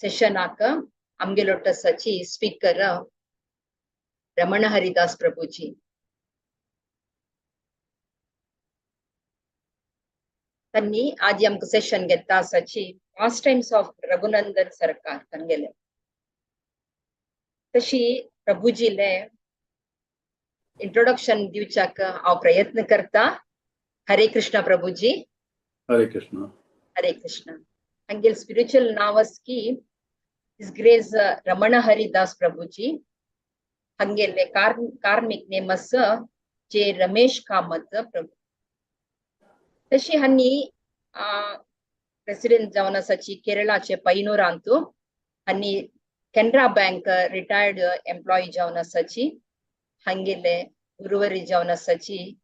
सेशनाक आमगेलो आसाची स्पीकर रमण हरिदास प्रभुजी. त्यांनी आजी आमकां सेशन घेता आसाची पास्ट टायम्स ऑफ रघुनंदन सरकार तांगेले. तशी प्रभुजीले इंट्रोडक्शन दिवच्याक हांव प्रयत्न करता. हरे कृष्ण प्रभुजी. हरे कृष्ण. हरे कृष्ण. हांगेल स्पिरिच्युअल नांव की his grace Raman Haridas Prabhuji. हांगेले कार्मिक नेम आसा जे रमेश कामत प्रभु. तशी हांणी प्रेसिडेंट जावन आसाची केरळाचे पैनूरांतू. हांणी केनरा बँक रिटायर्ड एम्प्लॉई जावन आसाची. हांगेले गुरुवरी जावन आसाची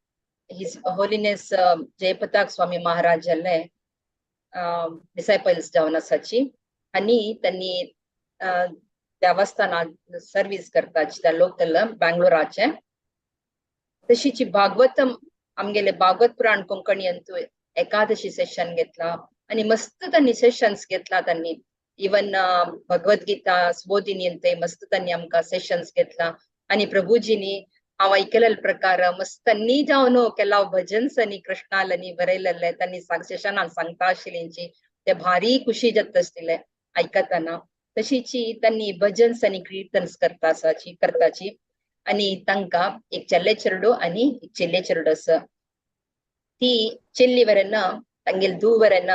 his holiness Jayapatak स्वामी महाराजाले डिसायपल्स जावन आसाची. आनी त्यांनी देवस्थानात सर्वीस करताची त्या लोकल बँगलोराचे. तशीची भागवतम आमगेले भागवत पुराण कोंकणी अंतू एकादशी सेशन घेतला आणि मस्त त्यांनी सेशन्स घेतला. त्यांनी इवन भगवद्गीता सुबोधिनी अंते मस्त त्यांनी आमकां सेशन्स घेतला. आणि प्रभुजीनी हांव ऐकलेले प्रकार मस्त त्यांनी जावन केला भजन्स आनी कृष्णालनी बरयलेले त्यांनी सेशनान सांगता आशिल्लींची ते भारी खुशी जाता आसतिले आयकतना. तशीची त्यांनी भजन्स आनी कीर्तन्स करता आसाची करताची. आणि तांकां एक चेल्ले चेरडू आनी एक चेल्ले चेरडू आसा. ती चेल्ली वरेन तांगेल धूव वरेन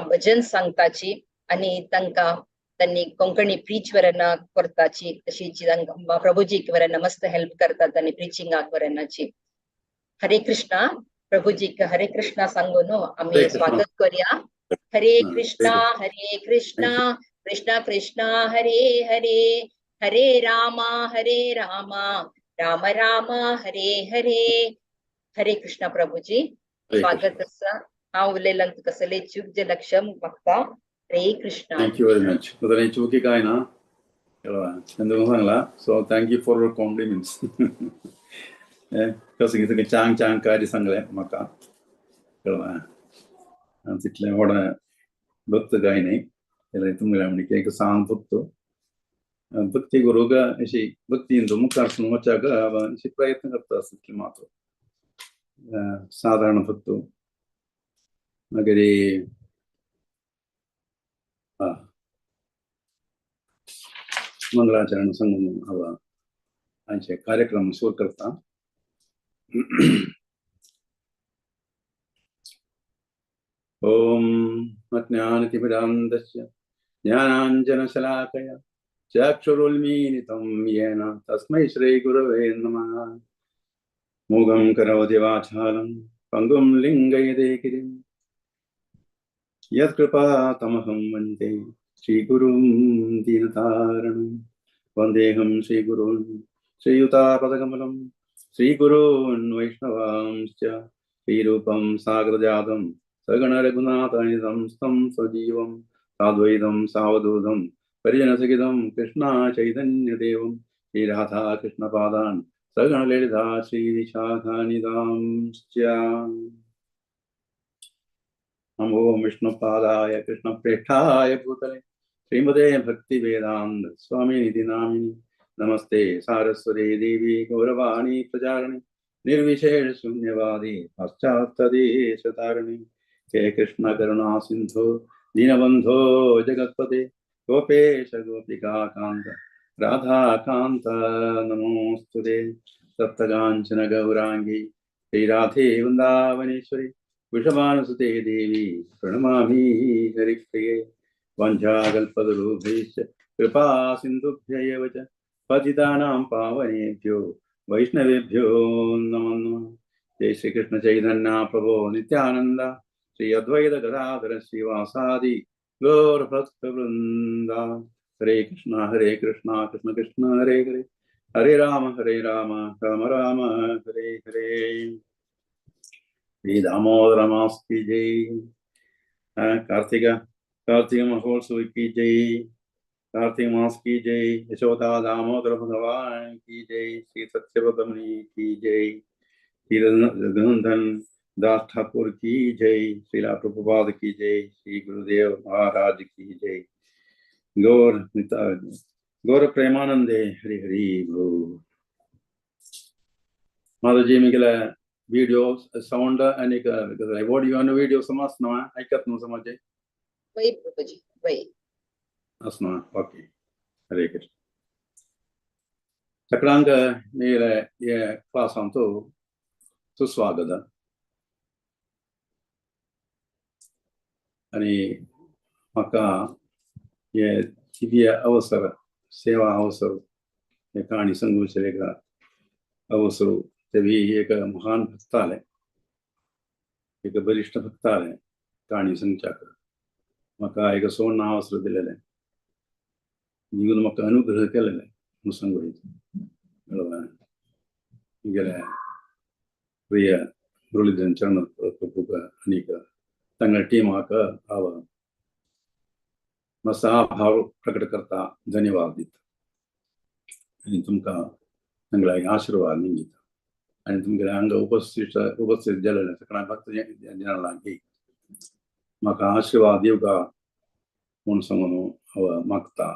भजन सांगताची आणि तांकां त्यांनी कोंकणी प्रीच वरेन करताची. तशीची तांकां प्रभुजीक वरेन मस्त हेल्प करतात आनी प्रिचिंगाक वरेनाची. हरे कृष्णा प्रभुजीक हरे कृष्णा सांगून आमी स्वागत करूया. हरे कृष्णा हरे कृष्णा कृष्णा कृष्णा हरे हरे, हरे रामा हरे रामा राम राम हरे हरे. हरे कृष्णा प्रभुजी, स्वागत आसा. हांव उलयलां तुका कसले चूक जे लक्ष मागता. हरे Krishna. Thank you very much. तुझं चुकी काय ना चंद्र सांगला, so thank you for your compliments. कसं की चांग चांग कार्य सांगलें म्हाका कळ्ळें. तितलें व्हड भक्त काय न्ही जाल्यार तुमगेल्या म्हणजे एक सांग फक्त भक्ती करूंक अशी भक्तीन मुखार वचाक अशी प्रयत्न करता तितलें मात्र साधारण फक्त. मागीर मंगलाचरण सांगून हांव आमचे कार्यक्रम सुरू करता. ओम अज्ञानतिमिरान्धस्य ज्ञानाञ्जनशलाकया चक्षुरुन्मीलितं येन तस्मै श्रीगुरवे नमः. मूगं करोति वाचालं पङ्गुं लिङ्गयते गिरिं यत्कृपा तमहं वन्दे श्रीगुरुं दीनतारणं. वन्देऽहं श्रीगुरून् श्रीयुतापदकमलं श्रीगुरून् वैष्णवांश्च श्रीरूपं सागरजातं सगणरघुनाथानितं तं सजीवं साद्वैतं सावधूतं परिजनसहितं कृष्णा चैतन्यदेवं श्रीराधाकृष्णपादान् सगणललिता श्रीविशाखानिदांश्च. नमो विष्णुपादाय कृष्णप्रेष्ठाय भूतले श्रीमते भक्तिवेदान्त स्वामिनिति नामिनि. नमस्ते सारस्वते देवी गौरवाणी प्रचारिणि निर्विशेष शून्यवादी पाश्चात्यदेशतारिणि. हे कृष्ण करुणा सिंधु दीनबंधो जगत्पते गोपेश गोपिका कांत राधाकांत नमोस्तुते. तप्तकांचन गौरांगी श्रीराधे वृंदावनेश्वरी वृषभानुसुते देवी प्रणमामि हरिप्रिये. वाञ्छाकल्पतरुभ्यश्च कृपा सिन्धुभ्य एव च पतितानां पावनेभ्यो वैष्णवेभ्यो नमो नमः. जय श्री कृष्ण चैतन्य प्रभो नित्यानंद श्री अद्वैत गदाधर श्रीवासादि गौर भक्त वृंद. हरे कृष्णा कृष्ण कृष्ण हरे हरे, हरे राम राम राम हरे हरे. श्री दामोदर मास की जय. कार्तिक कार्तिक महोत्सव की जय. कार्तिक मास की जय. यशोदा दामोदर भगवान की जय. श्री सत्यव्रत मुनि की जय. श्री रघुनंदन दास ठाकुर की जय. श्रीला प्रभुपाद की जय. श्री गुरुदेव महाराज की जय. गौर गौर प्रेमानंदे हरि हरि बोल। माताजी मिगेले व्हिडिओ साउंड आनी ऑडियो आनी व्हिडिओ समज न्हू आयकत न्हू समजे वय प्रभुजी वय. आस न्हू. ओके, हरे कृष्ण. सगळ्यांक मिगेले हे क्लासांतु सुस्वागत. आनी म्हाका हे दिव्य अवसर, सेवा अवसर, हे काणी सांगूचे एक अवसर. ते बी एक महान भक्ताले, एक बलिष्ठ भक्ताले काणी सांगच्याक म्हाका एक सुवर्ण अवसर दिलेलें, दिवन म्हाका अनुग्रह केलेलें म्हूण सांगू. मिगेले प्रिय मुरलीधरन चरण प्रभुक आनीक तांगेल्या टिमाक हांव मातसो आभार प्रकट करता, धन्यवाद दिता आनी तुमकां तांगेले आशिर्वाद निंगिता. आनी तुमगेले हांगा उपस्थित उपस्थित जाल्ले सगळ्या भक्त जनां लागीं म्हाका आशिर्वाद दिवका म्हूण सांगून हांव मागता.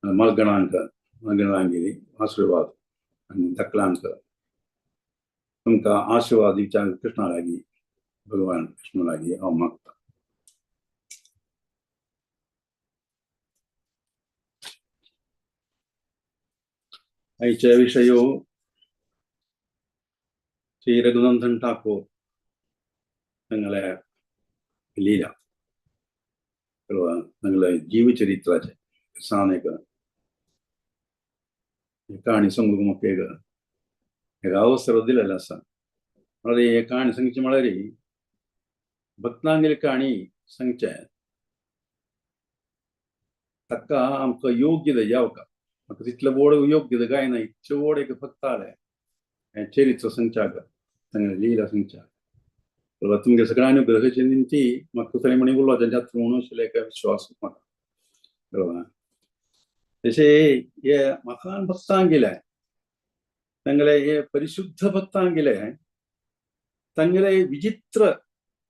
मलगणांक मलगणांगेली आशिर्वाद आनी धाकल्यांक तुमकां आशिर्वाद दिवच्या कृष्णा लागीं, भगवान कृष्ण लागीं हांव मागता. आयचे विशयो श्री रघुनंदन ठाकूर तांगेले लीला, तांगेले जीवचरित्राचे सान एक काणी सांगूंक म्हाका एक एक अवसर दिलेलो आसा. म्हळ्यार हे काणी सांगची म्हळ्यार भक्तांगेली काणी सांगचे ताका आमकां योग्य जावका, म्हाका तितले व्हड योग्य गायना, इतले व्हड एक भक्ताले हें चरित्र सांगच्याक, तांगेली लीला सांगच्याक. तुमगे सगळ्या अनुग्रहाची निमती म्हाका थंय म्हणी उलोवचें जाता म्हणून आशिल्लें एक विश्वास म्हाका. बरोबर, तशें हे महान भक्तांगेले, तांगेले हे परिशुद्ध भक्तांगेले, तांगेले विचित्र,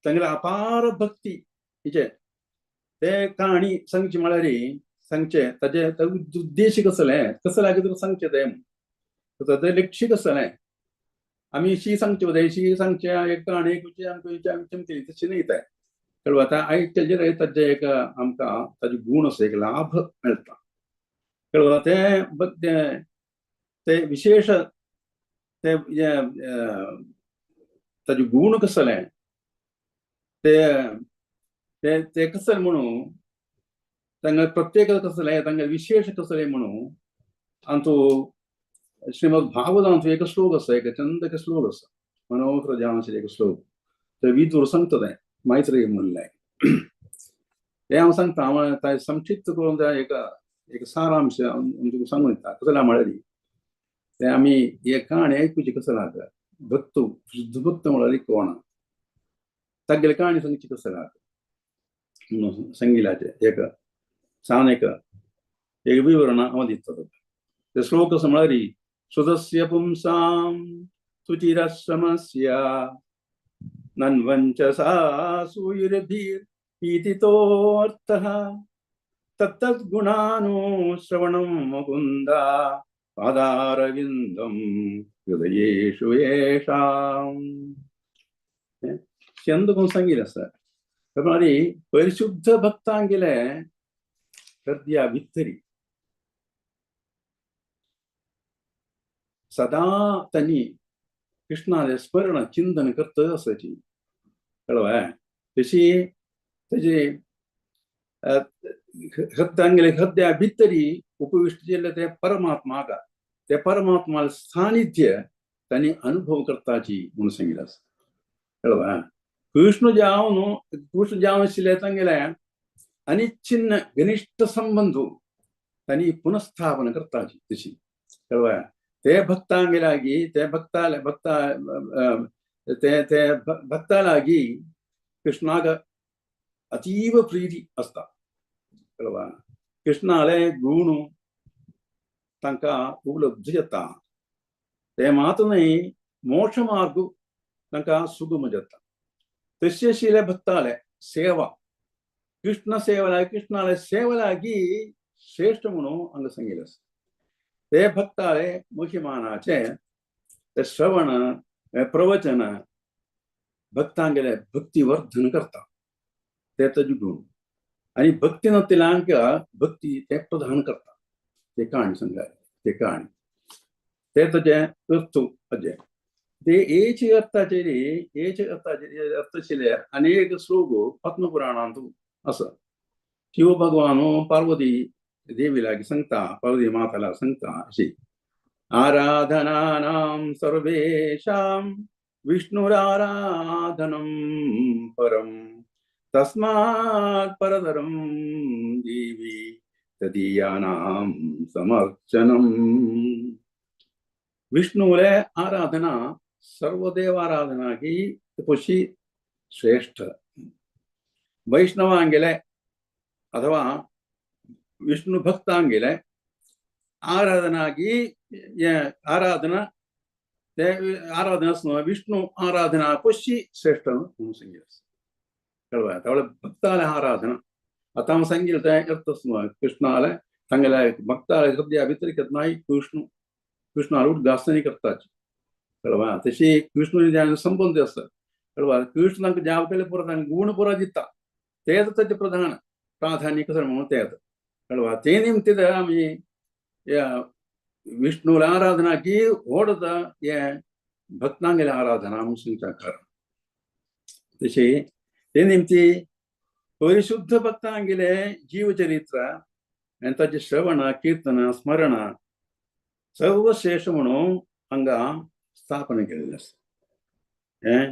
तांगेले अपार भक्ती हिचे ते काणी सांगची म्हळ्यार सांगचे ताजे उद्देश कसलें कसलें कितें सांगचें तें ताजें लक्ष्य कसलें. आमी शी सांगचे शी सांगचें एक काणी आमकां आमी चिंतली तशी न्ही तें. कळ्ळें? आतां आयकचेर ताजें एक आमकां ताजे गूण आसा, एक लाभ मेळटा. कळ्ळें? तें ते विशेष ते ताजे गूण कसलें ते ते ते कसलें म्हणून तांकां प्रत्येक कसलें तांकां विशेष कसलें म्हणून अंतू श्रीमद भागवतांत एक श्लोक आसा, एक चंद एक श्लोक आसा, मनोहर जावन आशिल्ले एक श्लोक. ते विदूर सांगता तें मैत्रेय म्हणलें तें हांव सांगता. हांव तें संक्षिप्त करून तें एक एक सारांश तुमकां सांगून दिता. कसलें म्हळ्यार तें आमी हे काणी आयकुची कसलें आसा, भक्त शुद्ध भक्त म्हळ्यार कोण तागेली काणी सांगची कसलें आसा म्हणून सांगिल्ल्याचें एक सान एक एक विवरण हांव दिता तुका. ते श्लोक आसा म्हळ्यार सुतस्य पुंसां सुचिरश्रमस्य नन्वञ्च सा सूयुर्भिर्पीतितोऽर्थः तत्तद्गुणानुश्रवणं मुकुन्द पादारविन्दं हृदयेषु येषाम्. चंद कोण सांगिल्लें आसा. म्हळ्यार परिशुद्ध भक्तांगेले हृदया भितरी सदा तांणी कृष्णाले स्मरण चिंतन करत आसाची. कळ्ळें? तशी ताजे तांगेले हृदया भितरी उपविष्ट केल्ले ते परमात्माक, ते परमात्मा सानिध्य तांणी अनुभव करताची म्हणून सांगिल्लें आसा. कळ्ळें? कृष्ण जावन कृष्ण जावन आशिल्ले तांगेले अनिच्छिन्न घनिष्ठ संबंध तांणी पुनस्थापन करताची तशी. कळ्ळें? ते भक्तांगेलागी ते भक्ताले भक्ता ते ते भक्तालागी कृष्णाक अतीव प्रीती आसता. कळ्ळें? कृष्णाले गुण तांकां उपलब्ध जाता. ते मात न्हय मोक्ष मार्ग तांकां सुगम जाता. तशें आशिल्ले भक्ताले सेवा कृष्ण सेवा कृष्णाले सेवा लागी श्रेष्ठ म्हणून हांगा सांगिल्लें आसा. ते भक्ताले महिमानाचे ते श्रवण प्रवचन भक्तांगेले भक्ती वर्धन करता, ते ताजे गुण. आनी भक्ती नतिल्यांक भक्ती ते प्रदान करता. ते काणी सांगले ते काणी ते ताजे अर्थ अजे ते एच अर्थाचेर एच अर्थाचेर अर्थ आशिल्ले अनेक श्लोक पद्मपुराणांत आसा. शिव भगवान पार्वती देवी लागी सांगता, पार्वती माताला सांगता अशी आराधनानां सर्वेषां विष्णुराराधनं परं तस्मात् परतरं देवी तदीयानां समर्चनम्. विष्णुले आराधना सर्वदेवाराधना ही तपशी श्रेष्ठ. वैष्णवांगेले अथवा विष्णु भक्तांगेले आराधना की आराधना ते आराधना विष्णु आराधना पशी श्रेष्ठ म्हणून सांगितलं. कळवा त्यावेळे भक्ताले आराधना आता हांव सांगितलं तें अर्थ कृष्णाले सांगले भक्ताले हृदया भितर केन्नाय कृष्ण कृष्णाल उद्गासनी करताच. कळवा तशी कृष्ण संबंध आसा. कळवा कृष्णाक ज्या केले पुरो तांकां गुण पुरो दिता तेच ताचें प्रधान प्राधान्य कसं म्हणून तेच. कळवा ते निमतीत आमी ह्या विष्णूला आराधना की व्हड हे भक्तांगेले आराधना म्हणून सांगता कारण. तशी ते निमती परिशुद्ध भक्तांगेले जीवचरित्र आनी ताचें श्रवण कीर्तन स्मरण सर्वश्रेष्ठ म्हणून हांगा स्थापना केलेलें आसा. हें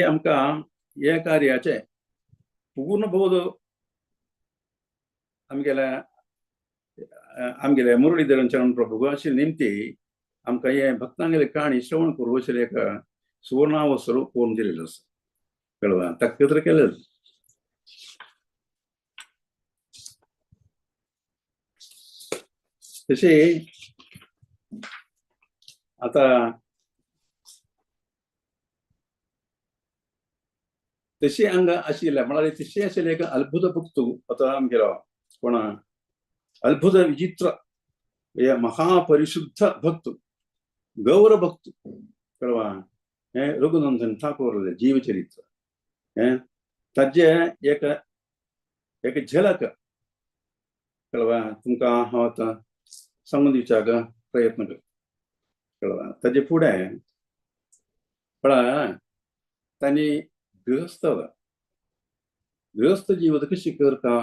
आमकां हे कार्याचें पूर्ण बोध आमगेल्या आमगेले मुरलीधरन चरण प्रभु अशी निमती आमकां हे भक्तांगेले काणी श्रवण करूं अशें एक सुवर्णावसर करून दिलेलो आसा. कळवा ताका तर केलें. तशें आतां तशी हांगा आशिल्लें म्हळ्यार तशें आशिल्लें एक अद्भुत भक्त आतां आमगेलो कोण अद्भुत विचित्र हे महापरिशुद्ध भक्त गौर भक्त. कळवा हें रघुनंदन ठाकूर जीवचरित्र हें ताजे एक एक झलक कळवा तुमकां हांव आतां सांगून दिवच्याक प्रयत्न करता. कळवा ताजे फुडें पळय तांणी गृहस्थ गृहस्थ जीवन कशी करता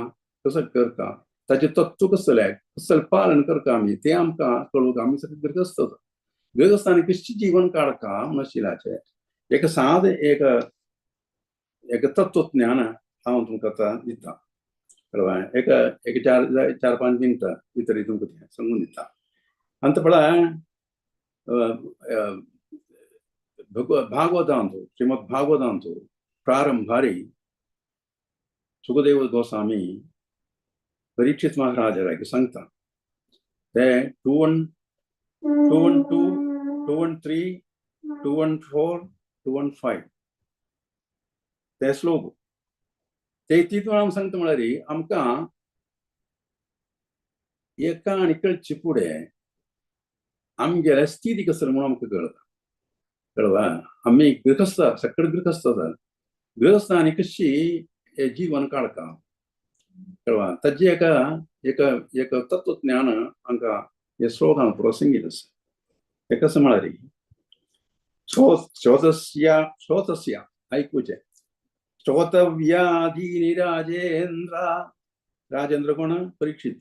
कसं करता ताचें तत्व कसलें कसलें पालन करता आमी तें आमकां कळूंक आमी सगळे गृहस्थ गृहस्थानी कशी जीवन काडटा म्हणून शिलाचें एक साद एक एक तत्वज्ञान हांव तुमकां आतां दिता. कळवा एक एक चार चार पांच मिनटां भितर तुमकां तें सांगून दिता. आनी पळय भागवतांतु श्रीमद भागवतांतु प्रारंभारी सुखदेव गोस्वामी परीक्षित महाराजाक सांगता ते 2 1 2 1 2 2 1 3 2 1 4 2 1 5 ते श्लोक ते तितून आमी सांगता म्हळ्यार आमकां एका आनी कळचे फुडें आमगेले स्थिती कसली म्हणून आमकां कळटा. कळवा आमी गृहस्थ सगळे गृहस्थ आसा गृहस्थानी कशी जीवन काडटा. कळवा ताजे एका एक एक तत्वज्ञान हांगा हे श्लोकान पुरो सांगिल्लें आसा. तें कशें म्हळ्यार श्रोतस्य श्रोतस्य आयकुचें श्रोतव्याधीनि राजेंद्र राजेंद्र कोण परीक्षित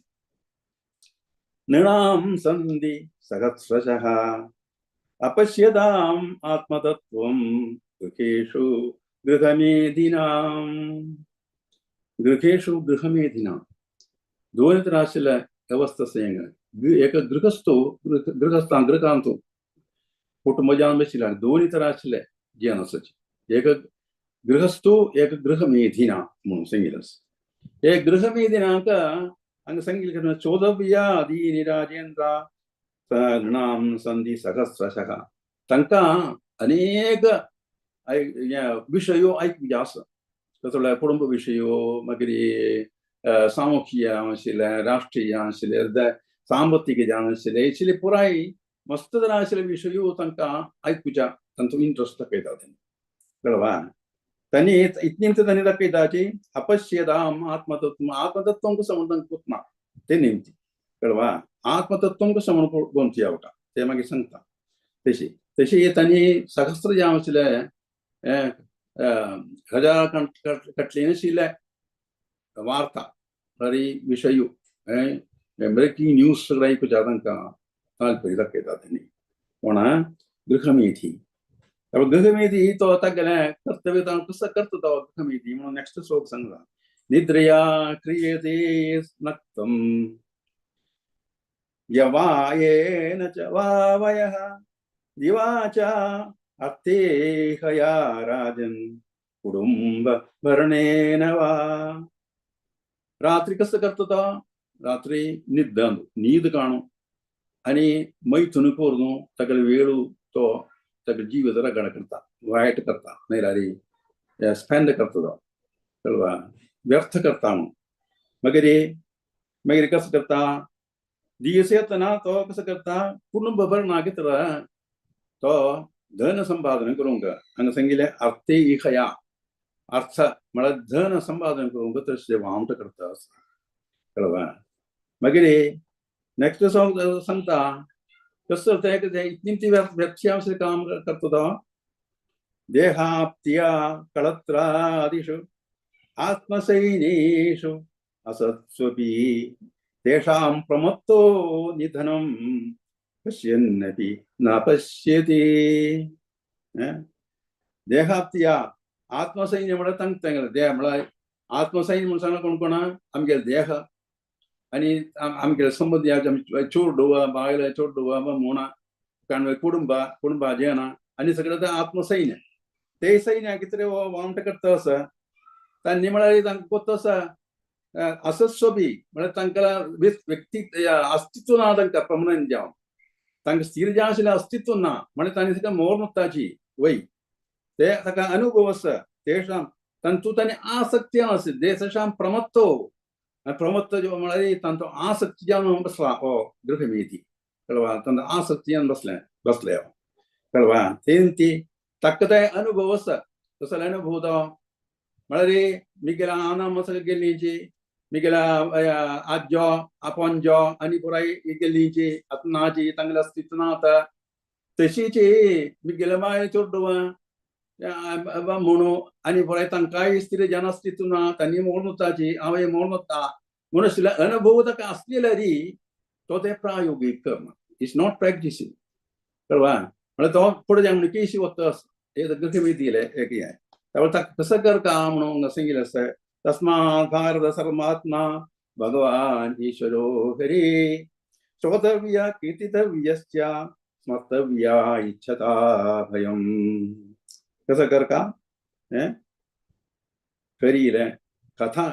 नृणां सन्धि सहस्रशः अपश्यताम् आत्मतत्त्वं गृहेषु गृहमेधिनां गृहेषु गृहमेधिनां दोन तर आशिल्ले अवस्था एक गृहस्थो गृहस्थान गृहांतु कुटुंब जावन बशिल्ले दोन तर आशिल्ले जिवन आसाचे एक गृहस्थो एक गृहमेधिना म्हणून सांगिल्लें आसा. हे गृहमेधिनाक हांगा सांगिल्लें चोदव्याधीनि राजेंद्र नृणां संधि सहस्रशः तांकां अनेक विशयो आयकुचे आसा. तसो कुटुंब विशयो, मागीर सामुख्य आशिल्ले, राष्ट्रीय आशिल्ले, सांपत्तीक जावन आशिल्ले, आशिल्ले पुराय मस्त तरा आशिल्ले विशयो तांकां आयकुच्या तांचो इंट्रस्ट दाखयता तेणी, कळवा. तांणी इतलें तांणी दाखयता की अपश्यदाम आत्मतत्व, आत्मतत्व कसो म्हणून तांकां ना ते निमती, कळवा. आत्मतत्व कसो म्हणून गोमती आवटा ते मागीर सांगता. तशी तशी तांणी सहस्र जावन आशिल्ले, हजार कटले आशिल्ले वार्ता म्हळ्यार विशयू, ब्रेकिंग न्यूज सगळें आयकुच्या तांकां ताल्परी दाखयता तेणी. कोणा गृहमेधी. गृहमेधी तो तागेलें कर्तव्य कसो करता तो गृहमेधी म्हणून नेक्स्ट श्लोक सांगता. निद्रया क्रियते नक्तम यवायेन च वावयः दिवाच अर्थे हया राजन कुटुंब भरणेन वा. रात्री कसं करता तो? रात्री निद्दांदु न्हीद काणू आनी मैथुन करून तागेलो वेळू तो तागेलो जीव रगड करता, वायट करता, नाल्यार स्पेंड करता तो, कळवा, व्यर्थ करता म्हणून. मागीर मागीर कसं करता, दीस येतना तो कसं करता, कुटुंब भरणाक घेतला तो धन संपादन करूंक. हांगा सांगिल्लें अर्थे इहया, अर्थ म्हळ्यार धन संपादन करूंक तशें वामट करता, कळवा. मागीर नेक्स्ट सांगता कसं तें इतली ती व्यर्थी काम करता तो. देहाप्त्या कळत्रादिषु आत्मसैन्येषु असत्स्वपि तेषां प्रमत्तो निधनं पश्यन्नपि न पश्यति. देहाप्त्या आत्मसैन्य म्हळ्यार तांकां देह म्हळ्यार आत्मसैन्य म्हणून सांगला कोण कोणा आमगेले देह आनी आमगेले संबंदी चोरडुवा बायलां चोरडुवा म्हणा काण कुटुंबा कुटुंबा जेना आनी सगळें ते आत्मसैन्य. ते सैन्य कितें वामट करता आसा तांणी म्हळ्यार तांकां कोत्त आसा असत्स्वपी म्हळ्यार तांकां व्यक्ती अस्तित्व ना, तांकां परमनंट जावन तांकां स्थिर जावन आशिल्लें अस्तित्व ना, म्हळ्यार तांणी ताका मोर वय ते ताका अनुभव आसा. तेषां तांतू तांणी आसक्ती आसा, तेषां प्रमत्तो प्रमत्त म्हळ्यार तांचो आसक्ती जावन बसला हो गृहमेधी, कळवा. तांचो आसक्ती जावन बसलें बसले, कळवा. तेन ती ताका ते अनुभव आसा. तसो अनुभव तो म्हळ्यार मिगेला आना सगळें गेल्लीची, मिगेला आज्जो आपोंजो आनी पुराय गेल्लीची आतां नाची तांगेलें अस्तित्व ना आतां. तशीची मिगेले बाय चोडवा म्हणू आनी पुराय तांकांय स्थिर जन अस्तित्व ना, तांणी मोडून वताची हांवें मोडून वता म्हणून आशिल्ले अनुभव ताका आसलेले री तो ते प्रायोगीक करना, it's not practising, कळवा. म्हळ्यार तो फुडें जावन केशी वता हे गृहमेधीले एक हें. त्यामुळे ताका कसं करता म्हणून सांगिल्लें आसा. तस्मात् भारत सर्वात्मा भगवान ईश्वरो हरि श्रोतव्य कीर्तितव्यश्च स्मर्तव्या इच्छता भयं. कसं करका हरीले कथा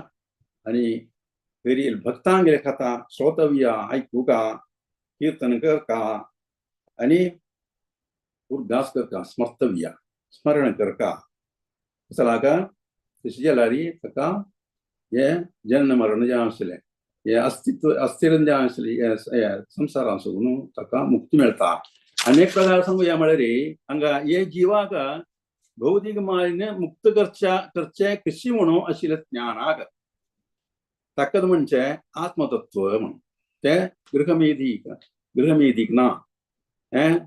आनी हरील भक्तांगेले कथा श्रोतव्य आयकुका, कीर्तन करका आनी उरदास करका, स्मर्तव्य स्मरण करका. कसं लागा तशें जाल्यार ताका हें जन्म मरण जें आसलें हें अस्तित्व अस्थिर जें आसलें हें संवसारांत न्हू ताका मुक्ती मेळटा. आनी एक प्रकार सांगुया म्हळ्यार हांगा हे जिवाक भौतीक मायेन मुक्त करच्या करचें कशी म्हणून आशिल्लें ज्ञानाक ताका म्हणचें आत्मतत्व म्हणून तें गृहमेधीक गृहमेधीक ना. हें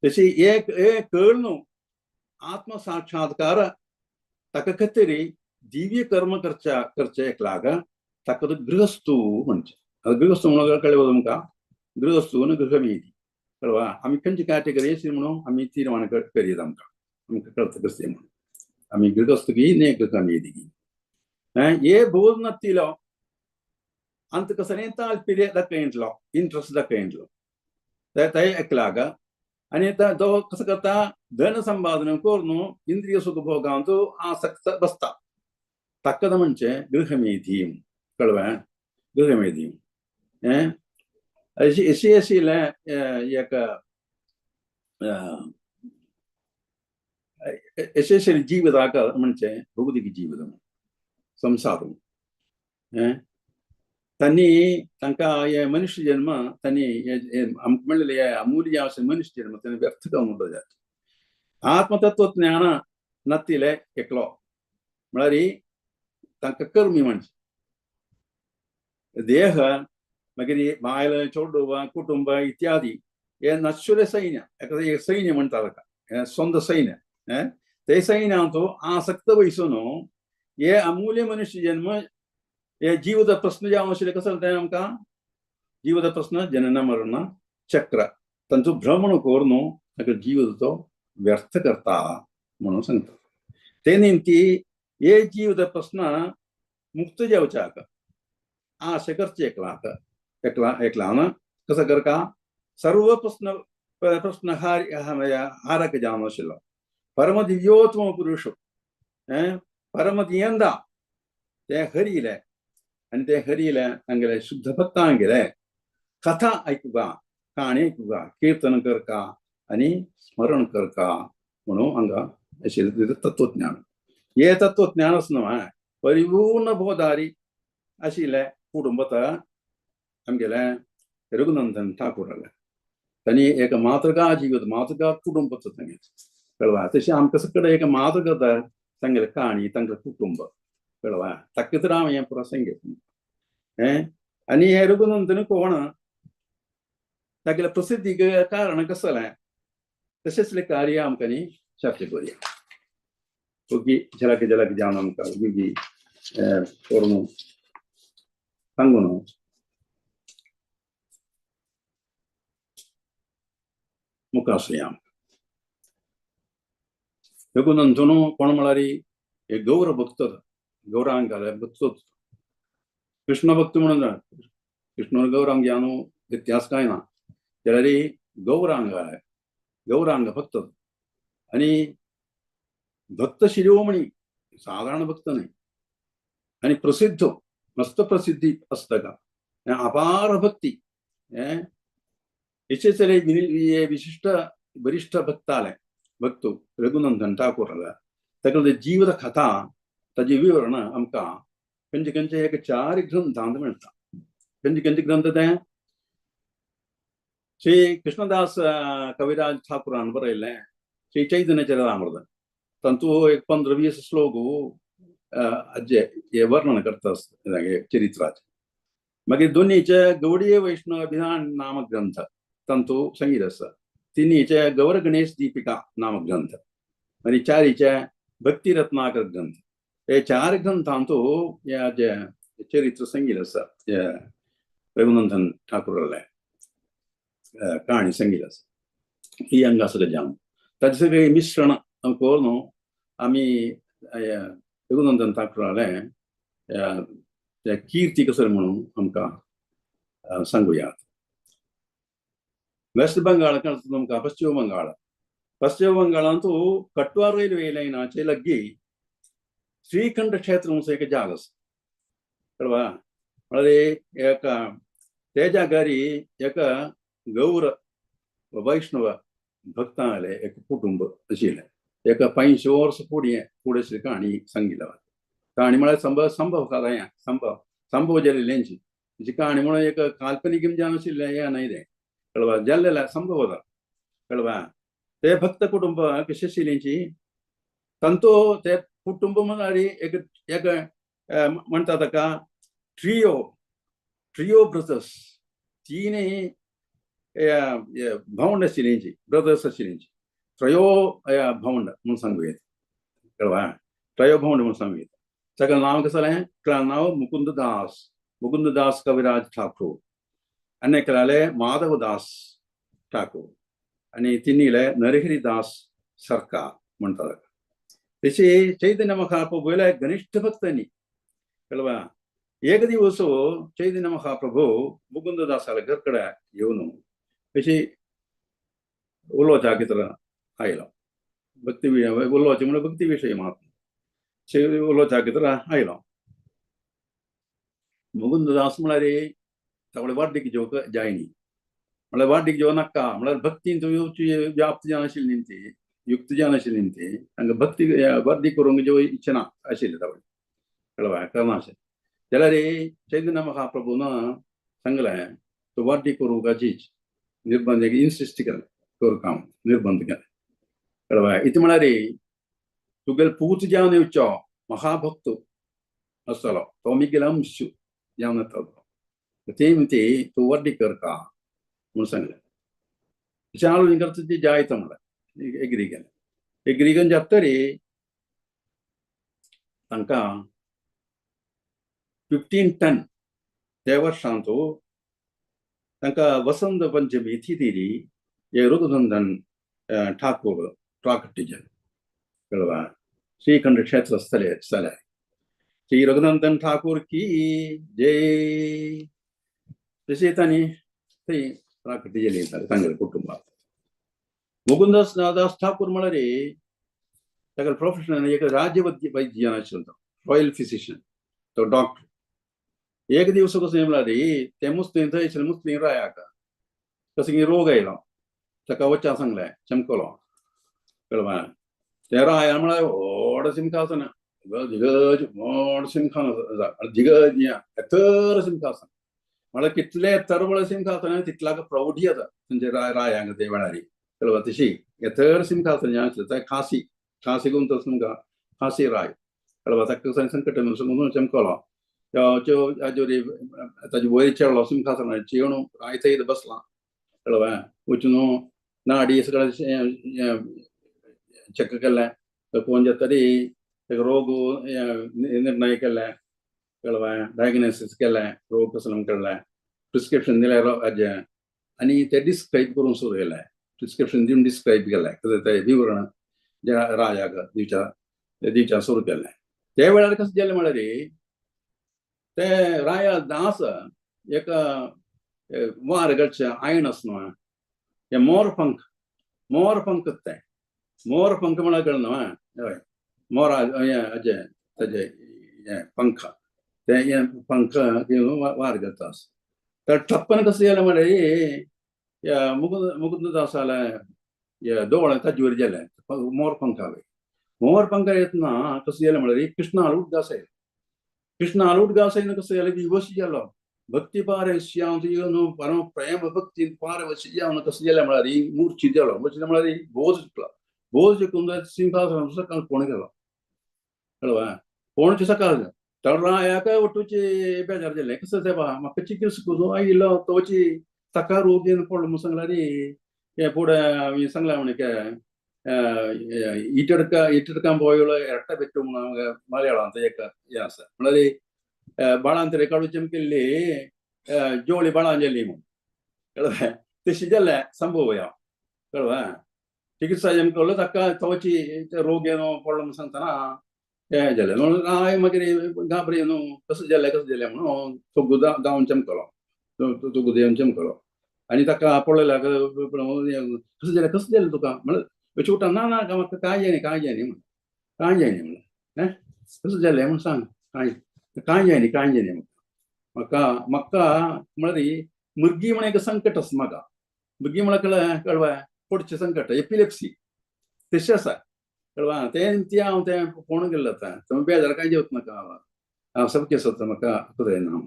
तशी एक कळ न्हू आत्मसाक्षात्कार ताका खातीर दिव्य कर्म करच्या करचें एक लाग ताका तो गृहस्थू म्हणचें. गृहस्थू म्हणून कळ्ळें तुमकां? गृहस्थू न्हू गृहमेधी, कळवा. आमी खंयची कॅटेगरी अशी म्हणून आमी तीर्मान करीत आमकां आमकां कळटा कशें म्हणून आमी गृहस्थ की न्ही गृहमेधी की. हे बोध नातिलो अंत कसं ताल्परी दाखयतलो इंट्रस्ट दाखयतलो ते एकलाग आनी तो कसं करता धन संपादन करून इंद्रिय सुखभोगांत आसक्त बसता. ताका म्हणचें गृहमेधी, कळवें? गृहमेधी अशी अशी आशिल्लें एक अशें जिविताक म्हणचें भौतीक जिवीत. संसार. तांणी तांकां हे मनुष्य जन्म तांणी आमकां म्हणलेले हे अमूल्य अशें मनुष्य जन्म तांणी व्यर्थ जावन उरलो जाता. आत्मतत्वज्ञान नातिले एकलो म्हळ्यार तांकां कर्मी म्हणचे देह मागीर बायल चेडूं कुटुंब इत्यादी हे नश्वर सैन्य, एका सैन्य म्हणटा ताका स्वंत सैन्य. ते सैन्यांत आसक्त वयसून हे अमूल्य मनुष्य जन्म हे जीवದ प्रश्न जावन आशिल्ले कसो तें आमकां जीवದ प्रश्न जनन मरण चक्र तांचो भ्रमण करून ताका जीव तो व्यर्थ करता म्हणून सांगता. ते निमती हे जीवದ प्रश्न मुक्त जावच्याक आशा करचे एकलाक एकला एकलान कसो करका सर्व प्रश्न प्रश्न हारक जावन आशिल्लो परम दिव्योत्तम पुरुष परम दियंदा ते हरिले आनी ते हरिले तांगेले शुद्ध भक्तांगेले कथा आयकुका काणी आयकुका कीर्तन करका आनी स्मरण करका म्हणून हांगा आशिल्लें तत्वज्ञान. हे तत्वज्ञान न्हय परिपूर्ण बोधारी आशिल्ले कुटुंब आमगेले रघुनंदन ठाकूराले तांणी एक मातृका जीवित मातृका कुटुंब तांगेलें कळवा. तशें आमकां सगळें एक मातृका तांगेले काणी तांगेलें कुटुंब कळवा ताका तर हांव हें पुरो सांगता. आनी हे रघुनंदन कोण तागेले प्रसिद्धीक कारण कसलें तशेंच कार्य आमकां न्ही चर्चा करुया. ओगी झलक झलक जावन आमकां ओगी करून सांगू न्हू. मुखार रघुनंदन कोण म्हळ्यार एक गौर भक्त, गौरांगाले भक्त, कृष्ण भक्त म्हणून जाण. कृष्ण गौरांग न्हू व्यत्यास कांय ना, जाल्यार गौरांगाले गौरांग भक्त आनी भक्त शिरोमणी, साधारण भक्त न्हय आनी प्रसिद्ध, मस्त प्रसिद्धी आसता ताका, अपार भक्ती. हेचे विशिश्ट वरिश्ठ भक्ताले भक्त रघुनंदन ठाकूराले ताका जीवद कथा ताजे विवरण आमकां खंयचे खंयचे एक चार ग्रंथांत मेळटा. खंयचे खंयचे ग्रंथ ते श्री कृष्णदास कविराज ठाकूरान बरयल्लें श्री चैतन्य चरितामृत तातूंत एक 15-20 श्लोक हाजे हे वर्णन करता चरित्राचें. मागीर दोनीचे गौडीय वैष्णव अभिधान नामक ग्रंथ तातूंत संगीत आसा. तिनीचे गौर गणेश दीपिका नामक ग्रंथ आनी चारीचे भक्ती रत्नाकर ग्रंथ. हे चार ग्रंथांत हे जे चरित्र संगीत आसा रघुनंदन ठाकूराले काणी संगीत आसा. ही हांगा सगळें जावन ताचें सगळें मिश्रण करून आमी रघुनंदन ठाकूराले कीर्ती कसर म्हणून आमकां सांगुयात. वेस्ट बंगाल तुमकां पश्चिम बंगाल, पश्चिम बंगालांत कटवा रेल्वे लायनाचे लागीं श्रीखंड क्षेत्र म्हणून एक जाग आसा कळवा. म्हळ्यार एक ते जाग्यार एक गौर वैष्णव भक्तांले एक कुटुंब आशिल्लें. एक 500 वर्स फुडें फुडें अशी काणी सांगिल्ली. काणी म्हळ्यार संभव संभव कथा, संभव संभव जाल्लेंची जी काणी म्हणून एक काल्पनीक जावन आशिल्लें हें न्हय तें कळवा, जाल्लें संभव कळवा. ते भक्त कुटुंब कशें आशिल्लेंची तांचो ते कुटुंब म्हळ्यार एक एक म्हणटा ताका ट्रियो, ट्रियो ब्रदर्स, तीनय भावंड आशिल्लेंची, ब्रदर्स आशिल्लेंची, त्रयो भावंड म्हणून सांगू येता कळवा, त्रयो भावंड म्हणून सांगू येता. ताका नांव कसलें? एकल्या नांव मुकुंद दास, मुकुंद दास कविराज ठाकूर, आनी एकल्याले माधव दास ठाकूर, आनी तिनीले नरहरी दास सरकार म्हणटा ताका. तशी चैतन्य महाप्रभूले घनिष्ठ भक्तांनी कळवा. एक दिवस चैतन्य महाप्रभू मुकुंद दासाले घर कडेन येवन अशी उलोवच्या कितें आयलो, भक्ती उलोवचें म्हणल्यार भक्ती विशय मात्र उलोवच्या कितें आयलो. मुकुंद दास म्हळ्यार सगळे वाड्डीक जेवंक जायनी, म्हळ्यार वाड्डीक जेवण नाका म्हळ्यार भक्तीन व्याप्त जावन आशिल्ली न्ही ती, युक्त जावन आशिल्ली न्ही ती, तांकां भक्ती वर्दी करूंक जेव इच्छा ना आशिल्ली तावळ कळवा करनाशें जाल्यार चैतन्य महाप्रभून सांगलें तूं वाड्डी करूं गजीच निर्बंध इन्सिस्ट केलें करूं काम निर्बंध केलें कळवा इतलें म्हळ्यार तुगेले पूत जावन येवचो महाभक्त आसतलो तो मिगेलो अंश जावन येतलो ते ती तूं वर्डी करका म्हूण सांगलें. तशें आलोचन करता ती जायत म्हणल्यार एग्री केलें. एग्री करून जातरी तांकां 1510 त्या वर्सांत तांकां वसंत पंचमी तिथी हे रघुनंदन ठाकूर प्राकट्य जालें कळवा श्रीखंड क्षेत्र स्थले स्थले श्री रघुनंदन ठाकूर की जय. तशें तांणी थंय प्राकट्य जाली तांगेल्या कुटुंबात. मुकुंद दास ठाकूर म्हळ्यार ताका प्रोफेशनल एक राज्य वैद्य आशिल्लो तो रॉयल फिजिशियन तो डॉक्टर. एक दिवस कसं म्हळ्यार ते मुस्लिम थंय मुस्लिम रायाक कसं कितें रोग आयलो ताका वच्चा सांगलें चमकलो कळवा ते राया म्हळ्यार व्हड सिंहासन धिगज व्हड सिंहासन धिगज एतर सिंहासन म्हळ्यार कितले तरवळ सिंहासन तितल्याक प्रौढी येता थंयचे रायांक ते वेळार कळवा तशी एतर सिंहासन जें आसलें ते खासी खासी गुंत तुमकां खासी राय कळवा ताका संकट म्हणून चमकलो ताजे वयर चेडलो सिंहासनार चेडूं राय थंय बसलां कळवा वचून नाडी सगळें चेक केलें कोण जातरी ताका रोग निर्णय केलें कळवा डायग्नोसीस केलें रोग कसलो म्हूण कळ्ळें प्रिस्क्रिप्शन दिलें हाजें आनी तें डिस्क्रायब करूंक सुरू केलें प्रिस्क्रिप्शन दिवन डिस्क्रायब केलें तें विवरण राजाक दिवच्या दिवच्या सुरू केलें. त्या वेळार कशें जालें म्हळ्यार ते राया दास एक वार घालचें आयण आसा न्हू हें मोरपंख मोरपंख तें मोरपंख म्हळ्यार कळना हय मोरा हें हाजें ताजें हें पंख तें हें पंख घेवन वार घालता आसा. तर ठप्पन कसं जालें म्हळ्यार ह्या मुकुंद मुकुंददासालें हे दोळे ताजे वयर जालें मोरपंखा वयर मोरपंखा येतना कसं जालें म्हळ्यार कृष्णा उडगास आयलो कृष्णा उडगास आयलो कसं जालें विवश जालो भक्ती पारवश्यां परम प्रेम भक्ती पारवश जावन कसं जालें म्हळ्यार मूर्छित जालो मूर्छित म्हळ्यार बोध चुकलो बोध चुकून सिंहासन सकाळ फोण गेलो कळवा फोणचे सकाळ तर रायाक ಒಟ್ಟುಚಿ ಬೇಜಾರು जालें कसं तें बा म्हाका चिकित्सा करूं आयिल्लो तोची ताका रोग येवन पडलो म्हूण सांगल्यार हे फुडें सांगलें म्हणके इटडका इटडका बोयोलो ಎರಟ ಬೆಟ್ಟು ಮಲಯಾಳ ಅಂತ ಏಕ हे आसा म्हळ्यार बाळांतरे काडू चमकेल्ली जोळी बाळांजली म्हूण कळ्ळें तशें जालें संभव ह्या कळ्ळें चिकित्सा चमकलो ताका तोची रोग येवन पडलो म्हूण सांगतना हें जालें म्हणून हांवें मागीर घाबरी न्हू कसं जालें कसं जालें म्हणून तुगो धांवन चमकलो तुगो देवन चमकलो आनी ताका पळयल्यार कसं जालें कसं जालें तुका म्हणल्यार चुटा ना ना म्हाका कांय जायना कांय जायना म्हणलें कांय जायना म्हणलें हें कसं जालें म्हूण सांग कांय कांय जायना कांय जायना म्हाका म्हाका म्हाका म्हळ्यार मृगी म्हण एक संकट आसा म्हाका मृगी म्हळ्यार कळ्ळें कळवा पडचें संकट एपिलेप्सी तशें आसा कळवा तें ती हांव तें फोण गेल्लो आतां तुमी बेजार कांय जेवत नाका हांव सबके आसा म्हाका ना.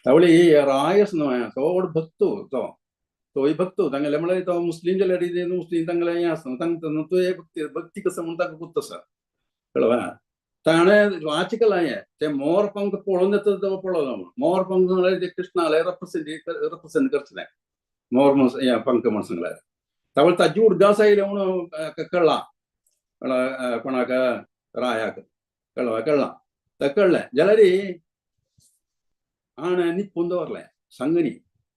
तावळी रायस न्हू तो व्हड भक्त तो तोय भक्त तांगेले म्हळ्यार तो मुस्लीम जाल्यार मुस्लीम तांगेले हें आसा तांकां तो भक्ती भक्ती कसो म्हूण ताका गुर्त आसा कळवा ताणें वाचकलां हें तें मोरपंख पळोवन येता तो पळयलो म्हूण मोरपंख म्हळ्यार ते कृष्णाले रेप्रेसेंट रेप्रेसेंट करचें मोर हें पंख म्हूण सांगल्यार तावळ ताजी उडगास आयले म्हणून कळ्ळां कोणाक रायाक कळवा कळ्ळां ताका कळ्ळें जाल्यार आणे निपून दवरलें सांगनी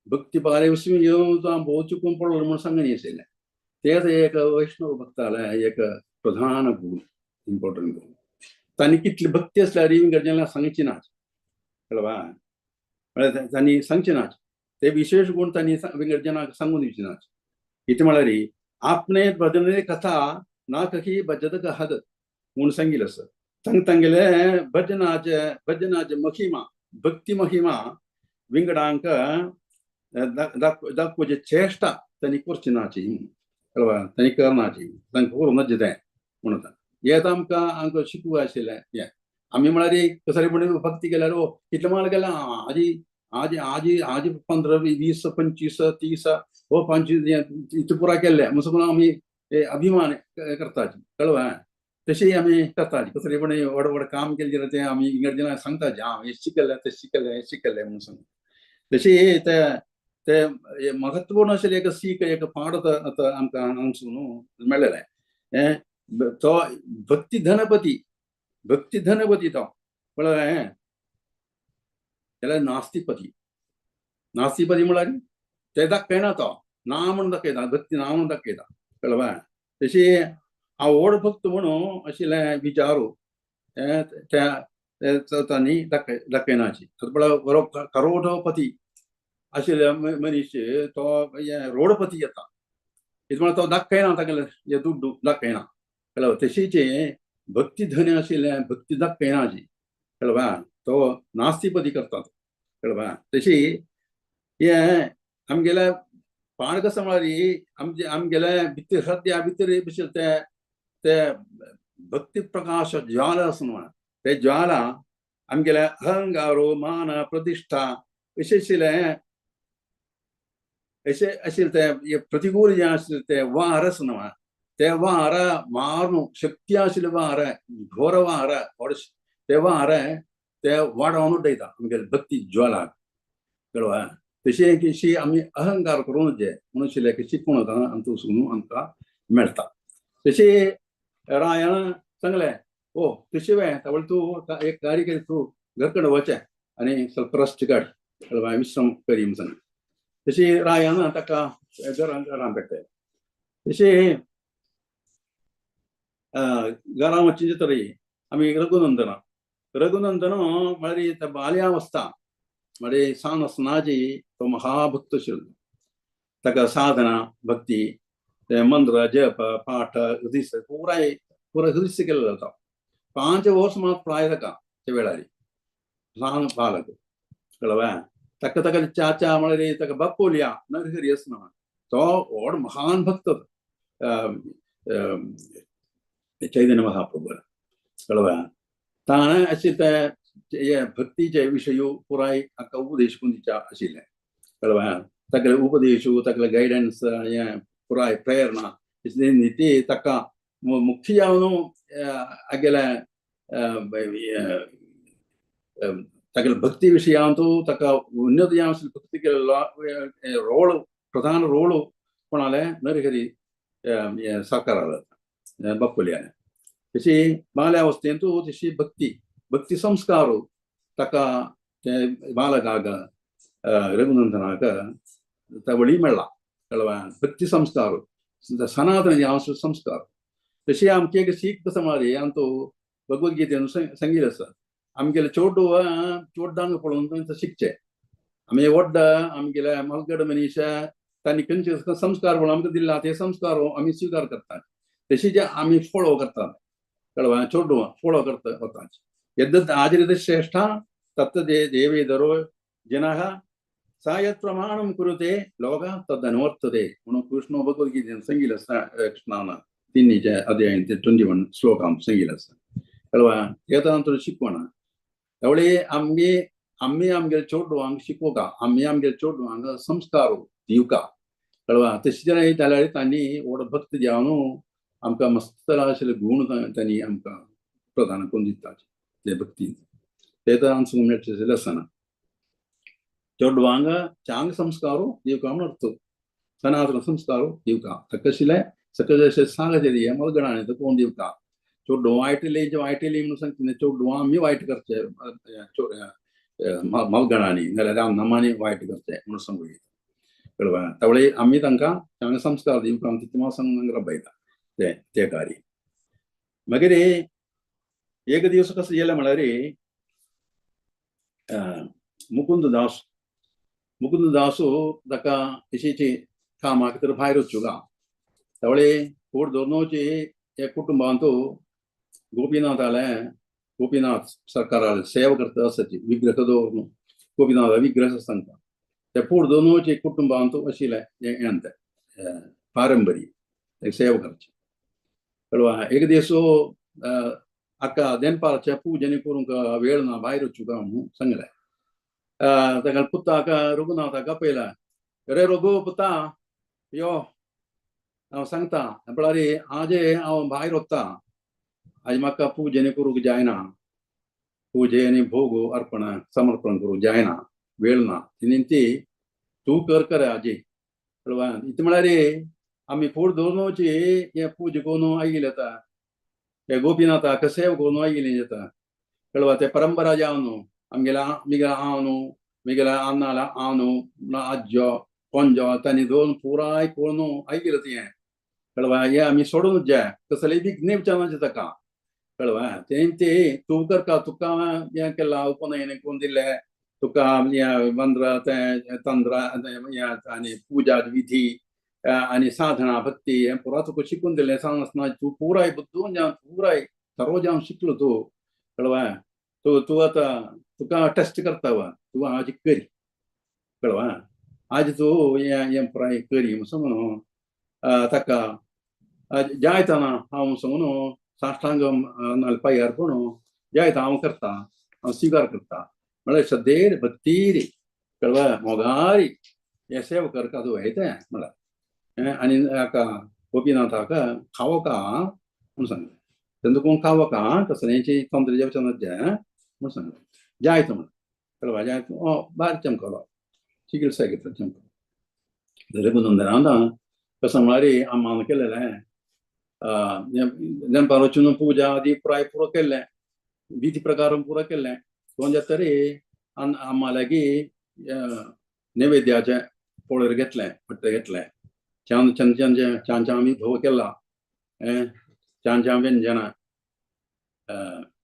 भक्ती पारवशी येवन भोव चुकून पडलो म्हूण सांगनी आशिल्लें तेच एक वैष्णव भक्ताले एक प्रधान गुण इम्पॉर्टंट गुण तांणी कितली भक्ती आसल्यार विंगड सांगची ना कळवा म्हळ्यार तांणी सांगचे ना ते विशेष गुण तांणी विंगड जनांक सांगून दिवचे ना. कितें म्हळ्यार आपणे भजने कथा ना कही भजत कहद म्हूण सांगिल्लें आसा तांग तांगेले भजनाचे भजनाचे महिमा भक्ती महिमा विंगडांक दाखोवची चेष्टा तांणी करची नाची कळवा तांणी करनाची तांकां करूं नज तें म्हणून हें आमकां आमकां शिकूंक आशिल्लें हें. आमी म्हळ्यार कसरी म्हण भक्ती केल्यार ओ इतलें माल केला आजी आजी आजी आजी 15 20 25 30 हो 25 इतलें पुराय केल्लें म्हणून आमी अभिमान करताची कळवा. तशी आमी करताची कसरी पण व्हड व्हड काम केलें जाल्यार तें आमी इगर्जेन सांगताची आं हें शिकलें तें शिकलें हें शिकलें म्हणून सांगता. तशी ते ते महत्वपूर्ण आशिल्लें एक सीख एक पाठ आतां आमकां हांगसून न्हू मेळ्ळेलें. हें तो भक्ती धनपती, भक्ती धनपती तो म्हळ्यार हें जाल्यार नास्तिपती. नास्तिपती म्हळ्यार ते दाखयना तो ना म्हूण दाखयता, भक्ती ना म्हूण दाखयता कळ्ळें. तशी हांव व्हड भक्त म्हणून आशिल्लें विचारू त्या तांणी दाखयनाची. म्हळ्यार बरो करोडपती आशिल्ले मनीस तो रोडपती येता कितें म्हळ्यार तो दाखयना तागेलें हे दुड्डू दाखयना कळ्ळें. तशीच भक्ती धन आशिल्लें भक्ती दाखयनाची कळ्ळें, तो नास्तिपती करता कळ्ळें. तशी हें आमगेलें पाण कसं म्हळ्यार आमचे आमगेले भितर हृदया भितर भशेन ते ते भक्ती प्रकाश ज्वाला आसा न्हू ते ज्वाला आमगेले अहंकारो मान प्रतिश्ठा अशें आशिल्लें अशें आशिल्लें ते प्रतिकूल जें आशिल्लें ते वार आसा न्हू ते वार मारून शक्ती आशिल्लें वार घोर वार ते वार ते वाडोवन उडयता आमगेले भक्ती ज्वाला कळ्ळें. तशें की आमी अहंकार करूं जे म्हणून आशिल्लें की शिकून आमकां वचून आमकां मेळटा. तशें रायान सांगलें ओ तशें वे तावळ तूं एक गाडी करी तूं घरकडे वचें आनी स्वल्प रेस्ट काड कळ्ळें, विश्राम करी म्हूण सांगलें. तशी रायान ताका घरान घरान पेटयलें. तशें घरां वचचें तरी आमी रघुनंदना रघुनंदन म्हळ्यार बाल्यावस्था म्हळ्यार सान आसतनाची तो महाभक्त आशिल्लो. ताका साधना भक्ती ते मंत्र जप पाठ हृदय पुराय पुराय हृदय केल्लो तो 5 वर्स मात प्राय ताका त्या वेळार ल्हान बालक कळ्ळें. ताका ताका चाचा म्हळ्यार ताका बापोलया नरहरी आसना तो व्हड महान भक्त चैतन्य महाप्रभू कळ्ळें. ताणें अशें ते भक्तीचे विशय पुराय हाका उपदेश करून दिवचे आशिल्लें कळ्ळें. तागेले उपदेश तागेले गायडन्स हें पुराय प्रेरणा ती ताका मुख्य जावन हागेले तागेले भक्ती विशयांतू ताका उन्नत जावन भक्ती केल्लो रोल प्रधान रोल कोणाले नरहरी साकाराले बापोलयाले. तशी बाल्यावस्थेंतू तशी भक्ती भक्ती संस्कार ताका ते बालकाक रघुनंदनाक तवळी मेळ्ळा कळ्ळें. भक्ती संस्कार सनातन जावन संस्कार. तशी आमची एक सीख कसं म्हळ्यार आमचो भगवद्गीतेन सांगिल्लें आसा आमगेले चोडू चोड्डांक पळोवन शिकचे आमी व्हड आमगेले मलगड मनीस तांणी खंयचे संस्कार म्हणून आमकां दिला ते संस्कार आमी स्विकार करतात. तशी जे आमी फॉलो करतात कळ्ळें, चोडू फॉलो करता वता. यद् आचरित श्रेष्ठ तत् देवेदरो जनः सा यत् प्रमाणं कुरुते लोक तद् अनुवर्तते म्हणून कृष्ण भगवद्गीतेन सांगिल्लें आसा. कृष्णान 3 अध्याय 21 श्लोकान सांगिल्लें आसा कळ्ळें. येता शिकवण त्यावेळी आमगे आमी आमगेले चेडवांक शिकोवका आमी आमगेले चेडवांक संस्कार दिवका कळ्ळें. तशें जाल्यार जाल्यार तांणी व्हड भक्त जावन आमकां मस्त आशिल्ले गूण तांणी आमकां प्रदान करून दिता ते भक्ती ते तर आमकां मेळचें आसना. चेडवांक चांग संस्कार दिवका म्हूण अर्थ सनातन संस्कार दिवका तकशिले सकल साहचर्य मलगणाने कोण दिवका चेडवां वायटली वायटली म्हणून सांगता चेडवां आमी वायट करचे मलगणांनी नाल्यार रामनामांनी वायट करचे म्हणून सांगू कळ्ळें. तवळे आमी तांकां चांग संस्कार दिवका तितलें सांगून रबयता ते ते कार्य. मागीर एक दिवस कसं गेलें म्हळ्यार मुकुंद दास मुकुंद दासू ताका अशीची कामाक तर भायर वचूंक तवळे कोट धरनोची हे कुटुंबांतू गोपीनाथ आले गोपीनाथ सरकाराले सेवा करता आसाची विग्रह दवरून गोपीनाथ विग्रह सांगता ते पोट दोनोचे कुटुंबांतू आशिल्लें हें तें पारंपरीक सेवा करची. कळ्ळें. एक दीस हाका देनपारचें पुजन करूंक वेळ ना, भायर वचूंक म्हणून सांगलें. ताका पुताक रघुनाथाक आपयला, अरे रघु पुता यो, हांव सांगता म्हळ्यार आजे हांव भायर वता, आज म्हाका पुजन करूंक जायना, पुजे आनी भोग अर्पण समर्पण करूंक जायना, वेळ ना, ती तूं कर कर आजी. इतलें म्हळ्यार आमी फूड दवरून हें पूजा करून आयिल्ले येता, हे गोपीनाथाक सेव करून आयिल्ले येता. कळवा ते परंपरा जावन न्हू आमगेल्या मिगेल्या हांव न्हू मिगेल्या अन्नाला हांव न्हू आज्जो कोंजो तांणी दोन पुराय करून आयिल्लें तें. कळवा हें आमी सोडून जाय, कसलेय विघ्न विचारनाचे ताका. कळवा तें ते तूं करका, तुका हें केलां उपनयन करून दिलें तुका, हें मंत्र तें तंत्र आनी पुजा विधी आनी साधना भक्ती हें पुरा तुका शिकून दिलें. सांगनासतना तूं पुराय बुद्दून जावन पुराय सर्व जावन शिकलो तूं. कळवा तूं तूं आतां तुका टेस्ट करता वा तूं आज करी. कळवा आज तूं हें हें पुराय करी म्हणून ताका जायतना हांव सांगून साष्टांग पांयार पूण जायता हांव करता, हांव स्विकार करता. म्हळ्यार श्रद्धेर भक्तीर कळवा मोगारी हें सेवा करता तूं येता म्हळ्यार. आनी हाका गोपीनाथाक खावोका म्हणून सांगलें. तेन्ना कोण खावोका कसलेंची तंत्र जेवचें म्हणून सांगलें. जायत म्हण कळवा जायत भायर चमकलो, चिकित्सा घेतला चमकलो. रघुनंदनान कसं म्हळ्यार अम्मान केलेलें दनपार वचून पुजा आदी पुराय पुरो केल्लें, विधी प्रकार पुरो केल्लें. कोण जातरी अम्मा लागीं नैवेद्याचें पोळेर घेतलें, पट्टे घेतलें, छान छान छान छान छान आमी धोव केला, छान छान व्यंजनां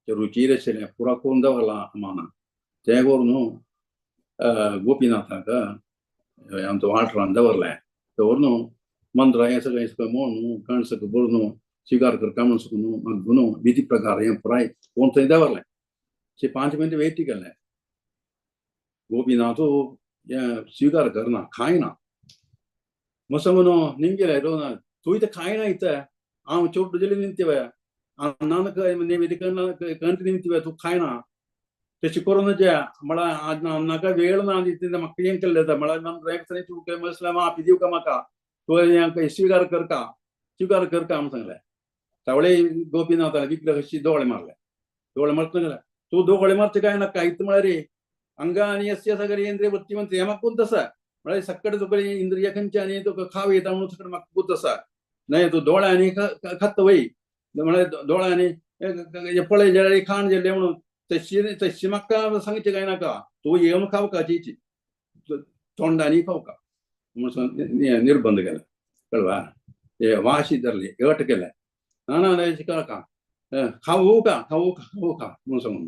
रुचीर आशिल्लें पुरा करून दवरलां अम्मान. तें करून गोपीनाथाक आमचो वाठारान दवरलें. दवरून मंत्र हें सगळें सगळें म्हणून कण सगळें बरोवन स्विकार करता म्हणून सगळें मागून विधी प्रकार हें पुराय कोण थंय दवरलें. 5 मिनट वेट केलें. गोपीनाथ हें स्विकार करना, खायना. मसो निमगेले रघुनाथ तूं इथं खायना इथं, हांव चोट जली निमतीवे नानक नैवेद्य कंट निमतीवे, तूं खायना तशें करून जे म्हळ्यार आज नाका वेळ ना तितलें म्हाका हें केल्लें जाता. म्हळ्यार मंत्र तूं मसला माफी दिवका म्हाका, तूं हें स्विकार करता, स्विकार करता म्हणून सांगलें. तावळे गोपीनाथान विग्रह दोळे मारले, दोळे मारता तूं दोळे मारचे काय नाका इतलें म्हळ्यार अंगा आनी यस्य सगळे इंद्रिय वृत्तीमंत हें म्हाका कोण तसा म्हळ्यार सक्कड तुका इंद्रिय खंयचे आनी तुका खाव येता म्हणून सक्कड म्हाका कोण तसा न्हय, तूं दोळ्यांनी खाता वय म्हळ्यार दोळ्यांनी पळय जाल्यार खाण जेल्लें म्हणून तशी तशी म्हाका सांगचें काय नाका, तूं येवन खावका चिची तोंडांनी खावका म्हणून निर्बंध केले. कळवा हे वाशी धरली अट केलें, ना ना नाका खावू का खावू खावू का म्हणून सांगून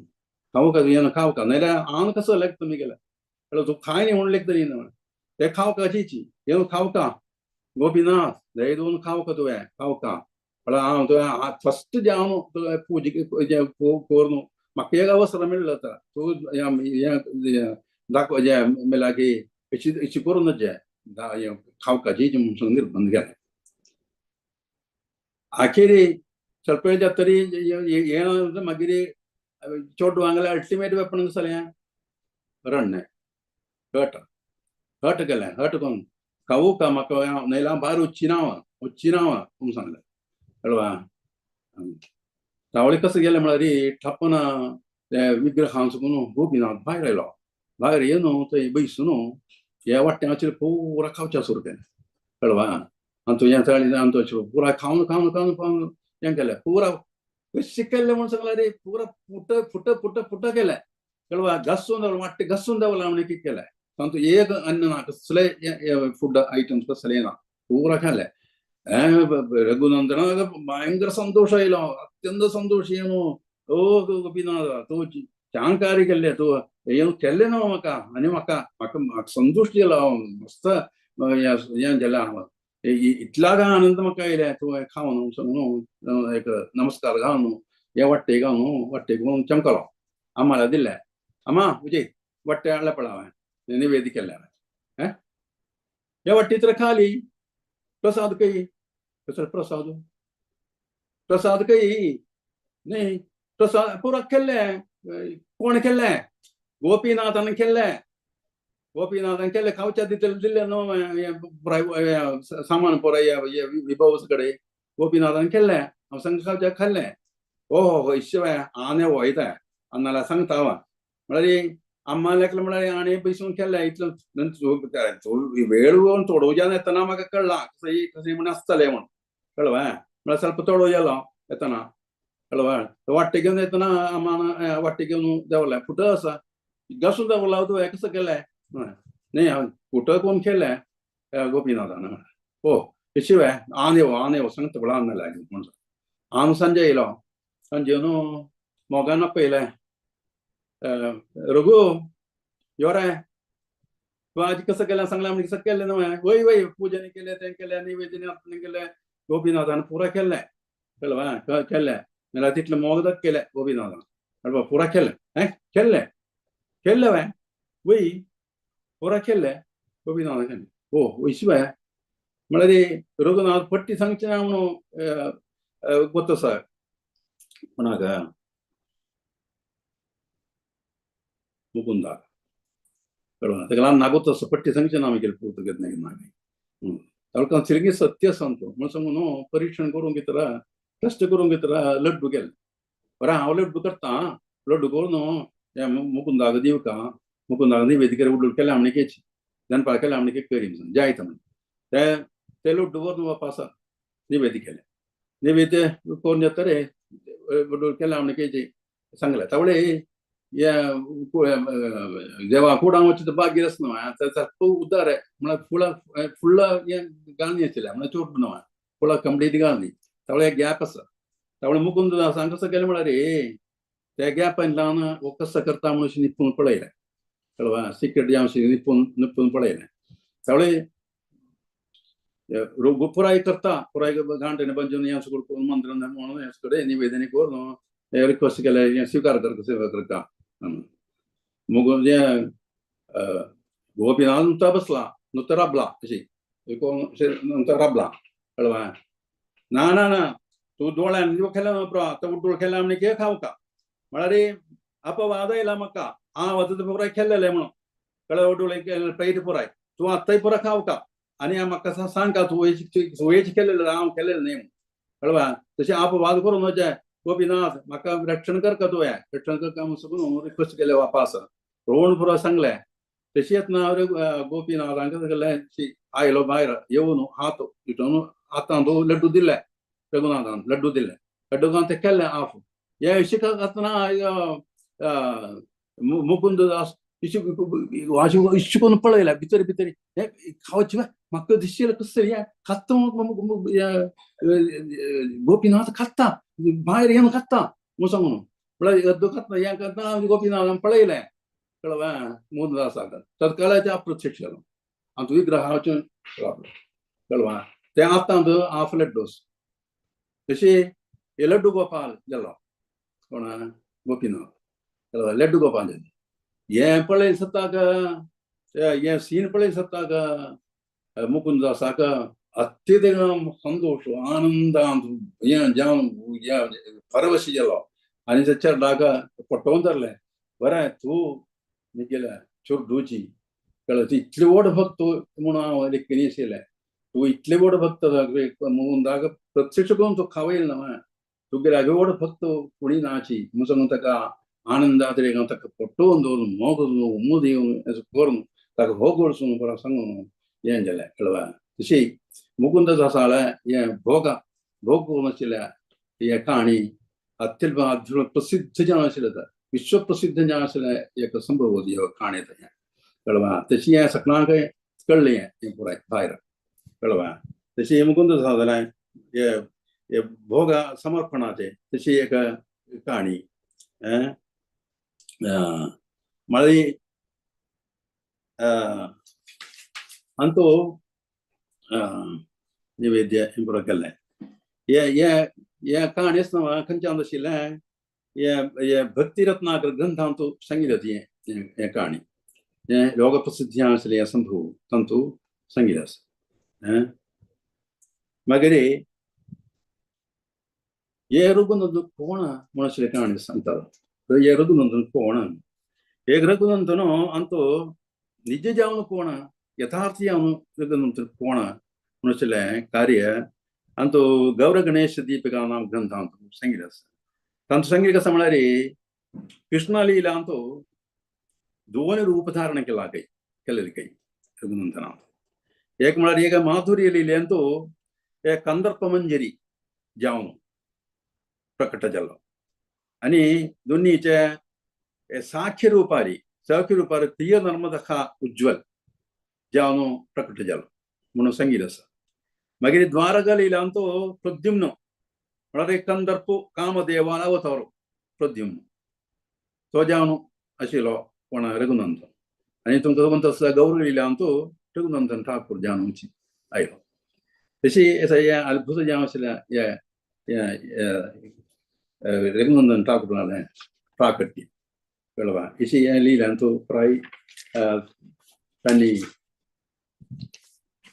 खावू का तुवें खावका नाजाल्यार हांव कसो लेखता तुमी केलें. कळ्ळें तूं खाय न्ही म्हणून लेखता न्ही ते खावका चिची येवन खावका गोपीनाथ दय दोन खावका तुवें खावका. म्हळ्यार हांव तुवें फस्ट जें हांव तुवें पुजा करून म्हाका एक अवसर मेळ्ळो आतां तूं हें दाखव जें मेला की अशी अशी करून जें खावका चिची म्हणून निर्बंध केलें. आखेरी ಸ್ವಲ್ಪ वेळ जातरी हें मागीर चेडवांगेलें अल्टिमेट वेपन कसलें रडणें, हट हट केलें, हट करून खावू का म्हाका नाजाल्यार हांव भायर वचची ना वचची ना म्हणून सांगलें. कळवा तावळी कसं गेलें म्हळ्यार ठप्पन ते विग्रहान सकून गोपीनाथ भायर आयलो. भायर येवन थंय बैसून हे वाट्याचेर पुरा खावच्या सुरू केलें. कळवा आनी तुजें तळी आनी पुरा खावन खावन खावन खावन हें केलें पुरा कशें केल्लें म्हणून सांगलें रे पुरा फुट फुट फुट फुट केलें. कळवा घासून दवरलें वाट्टे घासून दवरलें म्हणून कितें केलें तातूंत एक अन्न ना, कसलें फूड आयटम्स कसलें ना, पुरा खालें. रघुनंदनाक भयंकर संतोष आयलो, अत्यंत संतोष येवन ओ गोपीनाथ तूं छान कार्य केल्लें, तूं येवन केल्लें ना म्हाका आनी म्हाका म्हाका म्हाका संतुश्ट जालो हांव, मस्त हें जालें हांव, इतला काय आनंद म्हाका येयलें तूं खावन सांगून एक नमस्कार घालून हे वाट्टे घालून वाट्टे घेवन चमकलो आम्हाला दिलें. अम्मा विजय वाट्टे हाडले पळय हांवें निवेद्य केल्लें हांवें, हे वाट्टी तर खाली प्रसाद कई कसलो प्रसाद प्रसाद कई न्ही प्रसाद पुरा केल्लें कोण केल्लें गोपीनाथान केल्लें गोपीनाथान केल्लें खावच्या दितले दिल्लें न्हू सामान पुराय विभव कडेन गोपीनाथान केल्लें हांव सांग खावच्या खाल्लें ओहो इश्शिवाय आने वयता आनी नाल्यार सांगता हांव म्हळ्यार अम्मा लेखलं म्हळ्यार आनी पयसून केल्लें इतलो वेळ थोडो जावन येतना म्हाका कळ्ळां कसं कसं म्हण आसतलें म्हूण कळ्ळें म्हळ्यार ಸ್ವಲ್ಪ थोडो गेलो येतना कळ्ळें वाट्टे घेवन येतना अम्मान वाट्टे घेवन देंवलें फुटो आसा घासून देंवला तुवें कसं केलें न्ही हांव कुटो कोण केलें गोपीनाथान ओ शिवाय आन येवो आन येवो सांगता पळय आन लागली म्हूण हांव सांजे येयलो सांजे न्हू मोगान पयलें रघु यो रे तूं आज कसं केलें सांगलें म्हणजे कसं केलें न्हू वय वय पुजन केलें तें केलें निवेदन आपणें केलें गोपीनाथान पुरा केल्लें कळ्ळें केल्लें नाल्यार तितलें मोगदाक केलें गोपीनाथान अरे पुरा केलें हें केल्लें केल्लें हांवें वय पुरा केल्लें गोपीनाथान केल्लें ओ वय शिवाय म्हळ्यार रघुनाथ पट्टी सांगचें ना म्हणून गोत आसा कोणाक मुकुंदाक कळ्ळें ताका लागून नागोत आसा पट्टी सांगचें ना आमी पुर्तुगेज मागीर ताका सिरगी सत्य सांगतो म्हणून सांगू न्हू परीक्षण करूंक घेतला टेस्ट करूंक घेतला लड्डू केले बरें हांव लड्डू करता लड्डू करून मुकुंदाक दिवका मुकुंदाक निवेद केले उड्डू केले आमणेकेची दनपार केले आमणेके करी जायता म्हण ते ते लड्डू व्हरून वापासा निवेद केले नैवेद्य करून येतरे उड्डू केले आमणेकेची सांगले तावळे देवा कुडां वचून तर बागीर आसा न्हू सारको उदार आहे म्हळ्यार फुलां फुडला हें घालणी आशिल्लें म्हळ्यार चोट न्हू फुलां कंप्लीट घालणी तावळे गॅप आसा तावळे मुकुंद दासान कसं केलें म्हळ्यार रे त्या गॅपान लावन हो कसो करता म्हणून अशें निपून पळयलें कळवा सिक्रेट जावन अशें निपून निपून पळयलें तावळे पुराय करता पुराय घांटेन बंजून हें करून मंत्र म्हणून हें कडेन निवेदन करून रिक्वेस्ट केलें हें स्विकार कर सेवा करता मुगो जें गोपीनाथ नुता बसला नुतो राबला अशी नुतो राबला कळवा ना ना ना तूं दोळ्यान खेळ्ळा न्हू आतां उड्डूळ खेळ्ळा म्हण के खावका म्हळ्यार अपवाद येयला म्हाका हांव आतां पुराय खेळ्ळेलें म्हणून कळ्ळें उड्डूळ प्लेट पुराय तूं आतांय पुराय खावका आनी म्हाका सांग तूं वयच केलेलें हांव केलेलें न्ही कळवा तशें अपवाद करून वचें गोपीनाथ म्हाका रक्षण करका तुवें रक्षण करका म्हणून सगळं रिक्वेस्ट केलें वापास रोवण पुरो सांगलें तशें येतना गोपीनाथांक सगळें आयलो भायर येवन हात इतून हातान तो लड्डू दिले रघुनाथान लड्डू दिले लड्डू घालून ते केले आफ हे अशें आसतना मुकुंद दास इश्श करून पळयलें भितर भितर हें खावचें म्हाका दिसलें कसं हें खाता गोपीनाथ खाता भायर येवन खाता म्हूण सांगून म्हळ्यार अर्दो खाता हें खाता गोपीनाथान पळयलें कळ्ळें मुकुंददासाक तत्काळाचें अप्रत्यक्ष जालो आनी विग्रहाचें कळवा तें आतां हाफ लड्डूस तशें हे लड्डू गोपाल जालो कोण गोपीनाथ कळ्ळें लड्डू गोपाल जालें हें पळय सताक हें सीन पळय सताक मुकुंददासाक अत्यधिक संतोश आनंदांत हें जावन परवश जालो आनी ते चेरडाक पटोवन धरलें बरें तूं म्हगेल्या चोरडूची कळ्ळें तूं इतले व्हड भक्त म्हणून हांव लेखणी आशिल्लें तूं इतले व्हड भक्त मुकुंदाक प्रत्यक्ष करून तूं खावयल न्हू तुगेले व्हड भक्त कोणी नाची म्हणून सांगून ताका आनंदात ताका पटोवन दवरून मोग उमोद येवन करून ताका होगोळसून बरो सांगून हें जालें कळवा तशी मुकुंद दासालें हें भोग भोग करून आशिल्ल्या हें कहाणी अत्यंत प्रसिद्ध जावन आशिल्लें विश्व प्रसिद्ध जावन आशिल्लें एक संभव कहाणी हें कळवा तशी हें सगळ्यांक कळ्ळें हें पुराय भायर कळवा तशी मुकुंद दासालें हे भोग समर्पणाचें तशी एक कहाणी मागीर अंतू नैवेद्य पुरो केल्लें हे हे हे कहाणी आसतना खंयच्यान आशिल्लें हे भक्ती रत्नाकर ग्रंथांतु सांगिल्लें हें हें कहाणी हें लोक प्रसिद्धी आशिल्लें हें संभव तांतू सांगिल्लें आसा मागीर हे रघुनंदन कोण म्हणून अशें काणी सांगता. हे रघुनंदन कोण, एक रघुनंदन अंतू निज जावन कोण, यथार्थ जावन रघुनंदन कोण म्हणून अशें कार्य अंतू गौर गणेश दीपिका नाम ग्रंथ सांगिल्लें आसा. तांचो सांगिल्लें कसो म्हळ्यार कृष्ण लीला अंतू दोन रूप धारण केला कೈ केलेली ಕೈ ರಘುನಂದನ. ಏಕ म्हळ्यार एक ಮಾಧುರ್ಯ ಲೀಲೆ ಅಂತೂ ಕಂದರ್ಪ ಮಂಜರಿ जावन प्रकट जालो आनी दोन्हीचे साख्य रूपारी साख्य रूपारी प्रिय नर्मदखा उज्ज्वल जावन प्रकट जालो म्हणून सांगिल्लें आसा. मागीर द्वारका लीला अंतू प्रद्युम्न म्हळ्यार कंदर्प कामदेवान अवतार प्रद्युम्न तो जावन आशिल्लो कोण रघुनंदन. आनी तुमकां खबर आसा गौर लीला अंतू रघुनंदन ठाकूर जावन आयलो. तशी हें अद्भुत जावन आशिल्लें हें रघुनंदन ठाकूरालें प्राकट्य कळवा. अशी हें लीला अंतू प्राय तांणी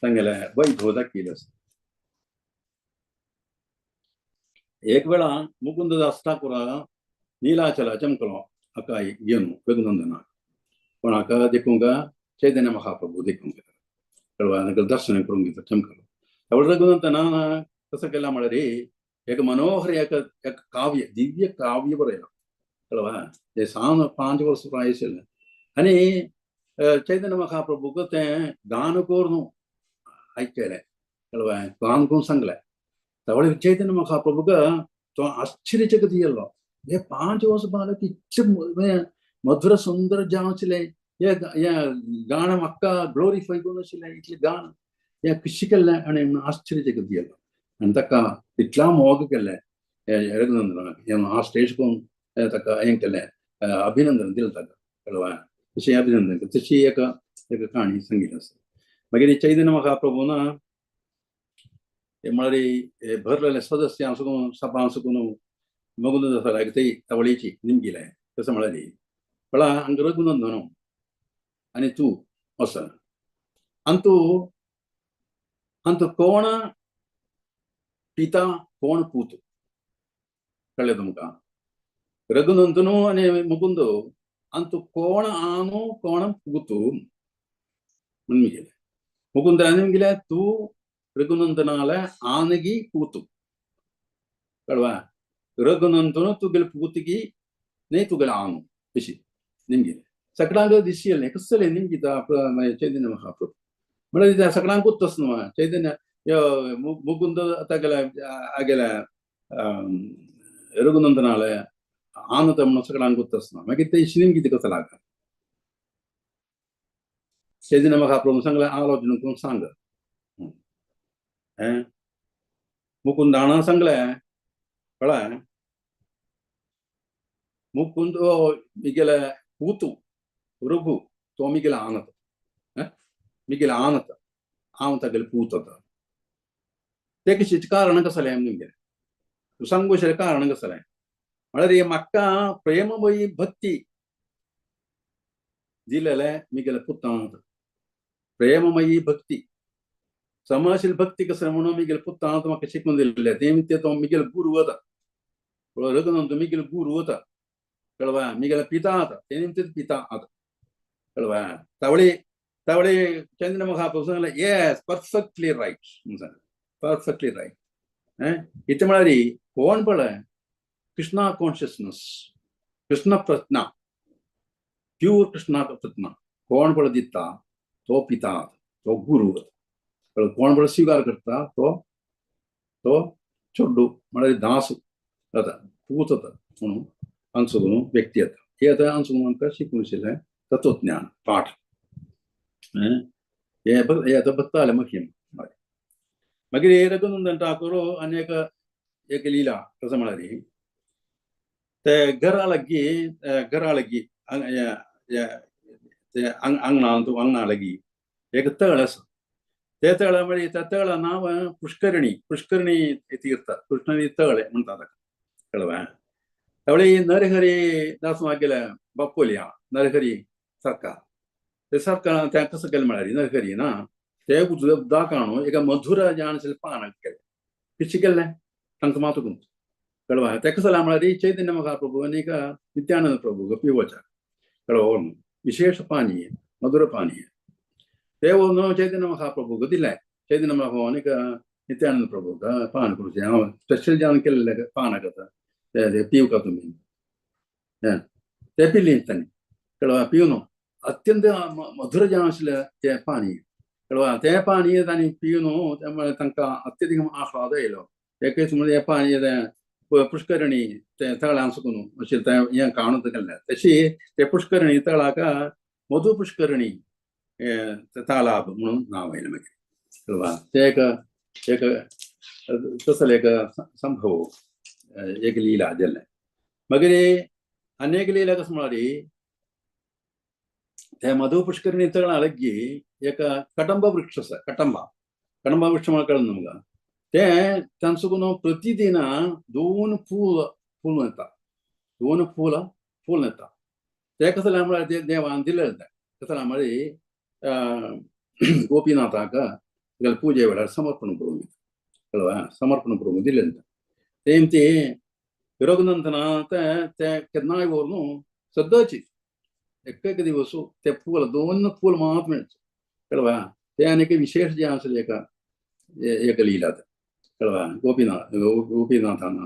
तांगेलें वैभव दाखयलें आसा. एक वेळा मुकुंददास ठाकूरा नीलाचला चमकलो हाका घेवन रघुनंदनाक पण हाका देखूंक चैतन्य महाप्रभू देखूंक कळवा दर्शन करूंक घेता चमकलो. त्यावेळी रघुनंदनान कसं केला म्हळ्यार एक मनोहर एक एक काव्य दिव्य काव्य बरयलां कळवा. ते सान 5 वर्स प्राय आशिल्लें आनी चैतन्य महाप्रभूक तें गान करून आयकलें कळवा, गान करून सांगलें. त्यावेळी चैतन्य महाप्रभूक तो आश्चर्यचकित जालो, हे 5 वर्स बालक इतलें मधुर सुंदर जावन आशिल्लें, हे गाणं म्हाका ग्लोरिफाय करून आशिल्लें, इतलें गाणं हें कशें केल्लें आनी म्हणून आश्चर्यचकित जालो. आनी ताका इतल्या मोग केल्लें रघुनंदनाक, हें हा स्टेज करून ताका हें केलें अभिनंदन दिलें ताका कळवा. तशें अभिनंदन केलें. तशी एक एक काणी सांगिल्ली आसा. मागीर चैतन्य महाप्रभून म्हळ्यार भरलेले सदस्य आसूं सभा आसूं मुकुंददासा लागीं ती तवळीची निमगिलें. कसं म्हळ्यार पळा हांगा रघुनंदन आनी तूं असो आनी तूं आनी तूं कोण पिता कोण पूत कळ्ळें तुमकां. रघुनंदन आनी मुकुंद आनी तूं कोण आनो कोण पूत म्हणून गेले. मुकुंद आनी गेले तूं रघुनंदनाले आनगी पूत कळवा, रघुनंदन तुगेले पूतगी न्ही तुगेले आनो अशी निमगिले. सगळ्यांक दिशिल्लें कसलें निमगिता चैतन्य महाप्रभू म्हळ्यार सगळ्यांकूच तस न्हू चैतन्य मुकुंद तागेले आगेले रघुनंदनाले आनत म्हणून सगळ्यांकूच तस ना. मागीर ते निमगिता कसं लागा चैतन्य महाप्रभू सांगलें आलोचना करून सांग. मुकुंदान सांगलें कळ्ळें मुकुंद मिगेले पूतु रघु तो मिगेले आनत मिगेले आनत हांव तागेले पूत आतां. तें कशें कारण कसलें निमगेलें तूं सांगू कारण कसलें म्हळ्यार म्हाका प्रेममयी भक्ती दिलेलें मिगेले पुतान. प्रेममयी भक्ती समाशील भक्ती कसलें म्हणून मिगेले पुतान म्हाका शिकून दिल्लें. तें तो मिगेले गुरू वता रघुनंद मिगेले गुरू वता कळवा, मिगेले पिता आतां ते निमतीत पिता आतां कळवा. तावळी तावळी चंद्र महाप्रभू सांगलें येस परफेक्टली रायट म्हणून सांगलें, परफेक्टली रायट. इतलें म्हळ्यार कोण पळय कृष्णा कॉन्शियसनस कृष्ण प्रज्ञा प्यूर कृष्णा प्रज्ञा कोण पळय दिता तो पिता तो गुरू. कोण पळय स्विकार करता तो तो चेड्डू म्हळ्यार दास जाता पूत जाता म्हणून आमचो व्यक्ती येता. हे आतां आमचो आमकां शिकून आशिल्लें तत्वज्ञान पाठ हे हे आतां भक्तालें महिम. मागीर हे रघुनंदन ठाकूर आनी एक एक लीला कसं म्हळ्यार ते घरा लागीं घरा लागीं आंगणा आंगणा लागीं एक तळ आसा. ते तळ म्हळ्यार त्या तळा नांव पुष्करणी पुष्करणी तीर्थ पुष्करणी तळ म्हणटा ताका कळवा. त्यावेळी नरहरी दास गेले बापोलया नरहरी सरकार ते सरकार त्या कसं केलें म्हळ्यार नरहरी ना ते उदक आणून एका मधुर जाण पान केलें कशें केलें तांकां मात कळवा तेका जाल्यार म्हळ्यार चैतन्य महाप्रभू आनी नित्यानंद प्रभू पिवोचा कळवा विशेष पानीय मधुर पानीय ते व्हरून चैतन्य महाप्रभूक दिलें. चैतन्य महाप्रभू आनी नित्यानंद प्रभूक पान करूचें हांव स्पेशल जावन केल्लें पान करता ते पिवका तुमी ते पिली तांणी कळवा पिवन अत्यंत मधुर जावन आशिल्लें तें पानी कळवा तें पानी तांणी पिवन त्यामुळे तांकां अत्यधिक आह्लाद येयलो. एकच म्हणजे हें पानी तें पुष्करणी तें तळां सुकून अशें तें हें काणून केल्लें तशी ते पुष्करणी तळाक मधु पुष्करणी तालाब म्हणून नांव आयलें मागीर कळवा. तें एक एक तसलो एक संभव एक लीला जाल्लें. मागीर आनी एक लीला कसो म्हळ्यार ते मधु पुष्करणी तळा लागीं एक कटंब वृक्ष आसा. कटंबा कटंबा वृक्ष म्हळ्यार कळ्ळें तुमकां. ते तांचो प्रतिदिन दोन फूल फूल येता दोन फूल फूल येता. ते कसं म्हळ्यार ते देवान दिलें तें कसं म्हळ्यार गोपीनाथाक पूजे वेळार समर्पण करूंक कळवा समर्पण करूंक दिलें तें. ते रघुनंदना ते ते केन्नाय व्हरून सद्दांची एक एक दिवस ते फूल दोन फूल मात मेळचे कळवा. ते आनी एक विशेष जें आसलें एक एक लीला तें कळवा. गोपीनाथ गोपीनाथान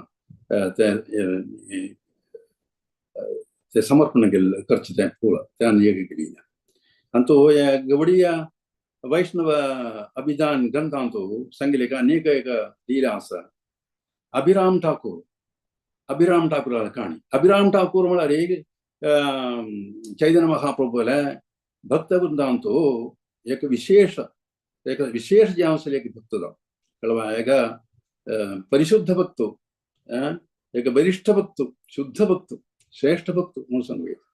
ते ते समर्पण केल्लें करचें तें फूल तें आनी एक लीला. आनी तो गवडिया वैष्णव अभिधान ग्रंथांतु सांगिल्लें अनेक एक लीला आसा. अभिराम ठाकूर अभिराम ठाकूर काणी. अभिराम ठाकूर म्हळ्यार एक चैतन्य महाप्रभुले भक्त वृंदांतु एक विशेष जें आसलें एक भक्त तो कळवा. एक परिशुद्ध भक्त एक बरिश्ठ भक्त शुद्ध भक्त श्रेष्ठ भक्त म्हणून सांगू येता.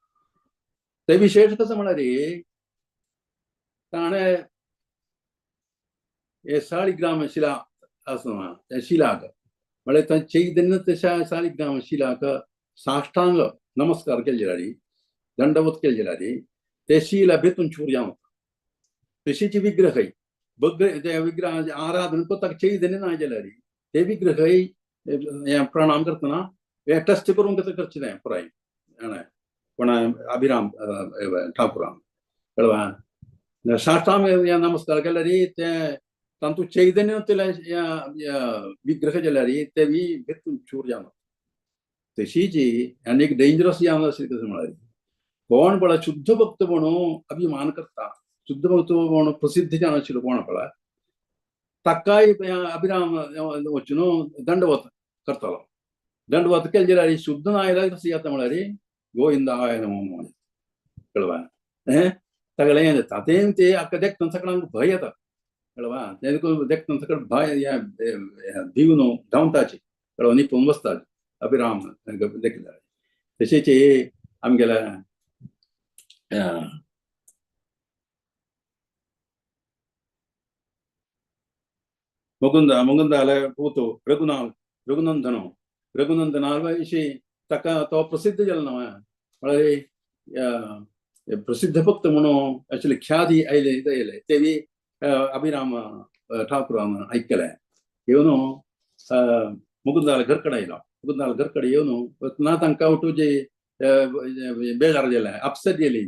ते विशेष कसं म्हळ्यार ताणें हे साळिग्राम शिला आसा त्या शिलाक म्हळ्यार चैतन्य त्या साळिग्राम शिलाक साष्टांग नमस्कार केले जाल्यार दंडवत केले जाल्यार ते शिला भितून चूर जावन तशीच विग्रह ते विग्रह आराधन करता चैतन्य ना जाल्यार ते विग्रह प्रणाम करतना हे टेस्ट करून कसं करचें तें पुराय कोणा अभिराम ठाकुरान कळवा. साष्टांग नमस्कार केल्यार ते तांतू चैतन्य विग्रह जाल्यार ते बी भितून चूर जावन तशीच आनी एक डेंजरस जावन आसली कसं म्हळ्यार कोण पळय शुद्ध भक्त म्हणून अभिमान करता शुद्ध भक्त म्हणून प्रसिद्ध जावन आशिल्लो कोण पळय ताकाय अभिराम वचून दंडवत करतालो. दंडवत केले जाल्यार शुद्ध ना आयल्यार कसं जाता म्हळ्यार गोविंदाय नमो कळवा. हें सगळें हें जाता तें ते आतां देखतना सगळ्यांक भंय येता कळवा. तें देखतना सगळें भंय भिवन धांवताची कळवा निपून बसतात अभिराम देखल्यार. तशेंच आमगेल्या मुकुंद मुकुंदाले पूत रघुनाथ रघुनंदन रघुनंदना विशीं ताका तो प्रसिद्ध जालो ना म्हळ्यार प्रसिद्ध भक्त म्हणून आशिल्ले ख्याती आयले येयले ते बी अभिराम ठाकुरान आयकलें येवन मुकुंदाले घर कडेन आयलो. मुकुंदाले घर कडेन येवन ना तांकां उठूचे बेजार जालें अपसेट जाली.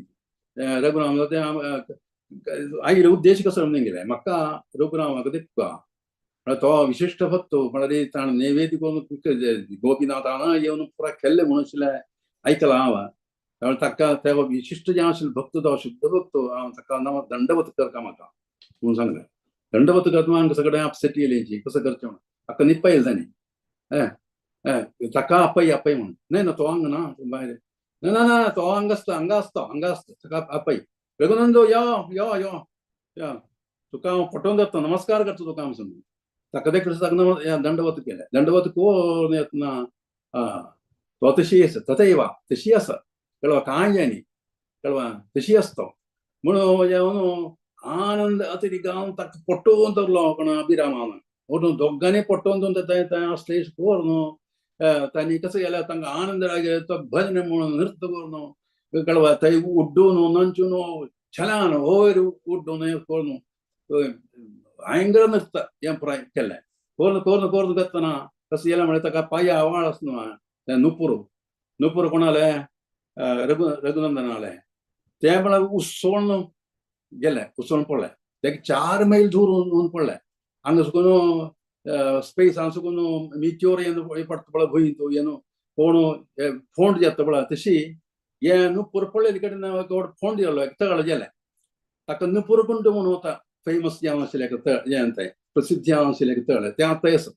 रघुराम ते आयले उद्देश कसो म्हणून गेले म्हाका रघुरामाक दिसता म्हळ्यार तो विशिश्ट भक्त म्हळ्यार ताणें नैवेद्य करून गोपीनाथान येवन पुरा केल्लें म्हणून आशिल्लें आयकलां हांव. ताका ते विशिश्ट जें आशिल्लें भक्त तो शुद्ध भक्त हांव ताका नांव दंडवत करता म्हाका म्हणून सांगलें. दंडवत करता आमकां सगळें अपसेट येयलें कसं करचें म्हणून ताका निपयलें तांणी ताका आपय आपय म्हणून न्हय ना तो हांगा ना भायर ना ना ना तो हांगा आसता हांगा आसता हांगा आसता ताका आपय रघुनंदो यो यो यो यो तुका हांव पटोवन धरता नमस्कार करता तुका हांव सांगून ताका देखले ताका दंडवत केलें. दंडवत कोण येतना तो तशी आसा तथैव तशी आसा कळवा कांय जायनी कळवा तशी आसता म्हणून येवन आनंद अतिरिगांव ताका पटोवन धरलो कोण अभिरामान म्हणून दोगांनी पटोवन तें असले करून तांणी कसं केलें तांकां आनंद लागलो तो भजन म्हणून नृत्य करून कळवा थंय उड्डून नंचून छलान वयर उड्डून करून भयंकर नृत्य हें पुराय केलें. करून करून करून करतना तशें गेलें म्हळ्यार ताका पांया वाळ आसा न्हू तें नुपूर नुपूर कोणाले रघुनंदनाले तें म्हळ्यार उसोवन गेलें, उसोवन पडलें तेका 4 मैल दूर वचून पडलें. हांगा सुकून स्पेस हांगा सुकून मित्योर येवन पडटा पळय भूंय येवन कोण फोंड जाता पळय तशी हे नुपूर पडलेले कडेन फोंड गेलो तळ गेलें. ताका नुपूर कुंड म्हणून वता फेमस जावन आशिल्लें एक तळ हें तें प्रसिद्ध जावन आशिल्लें एक तळ तें आतां आसा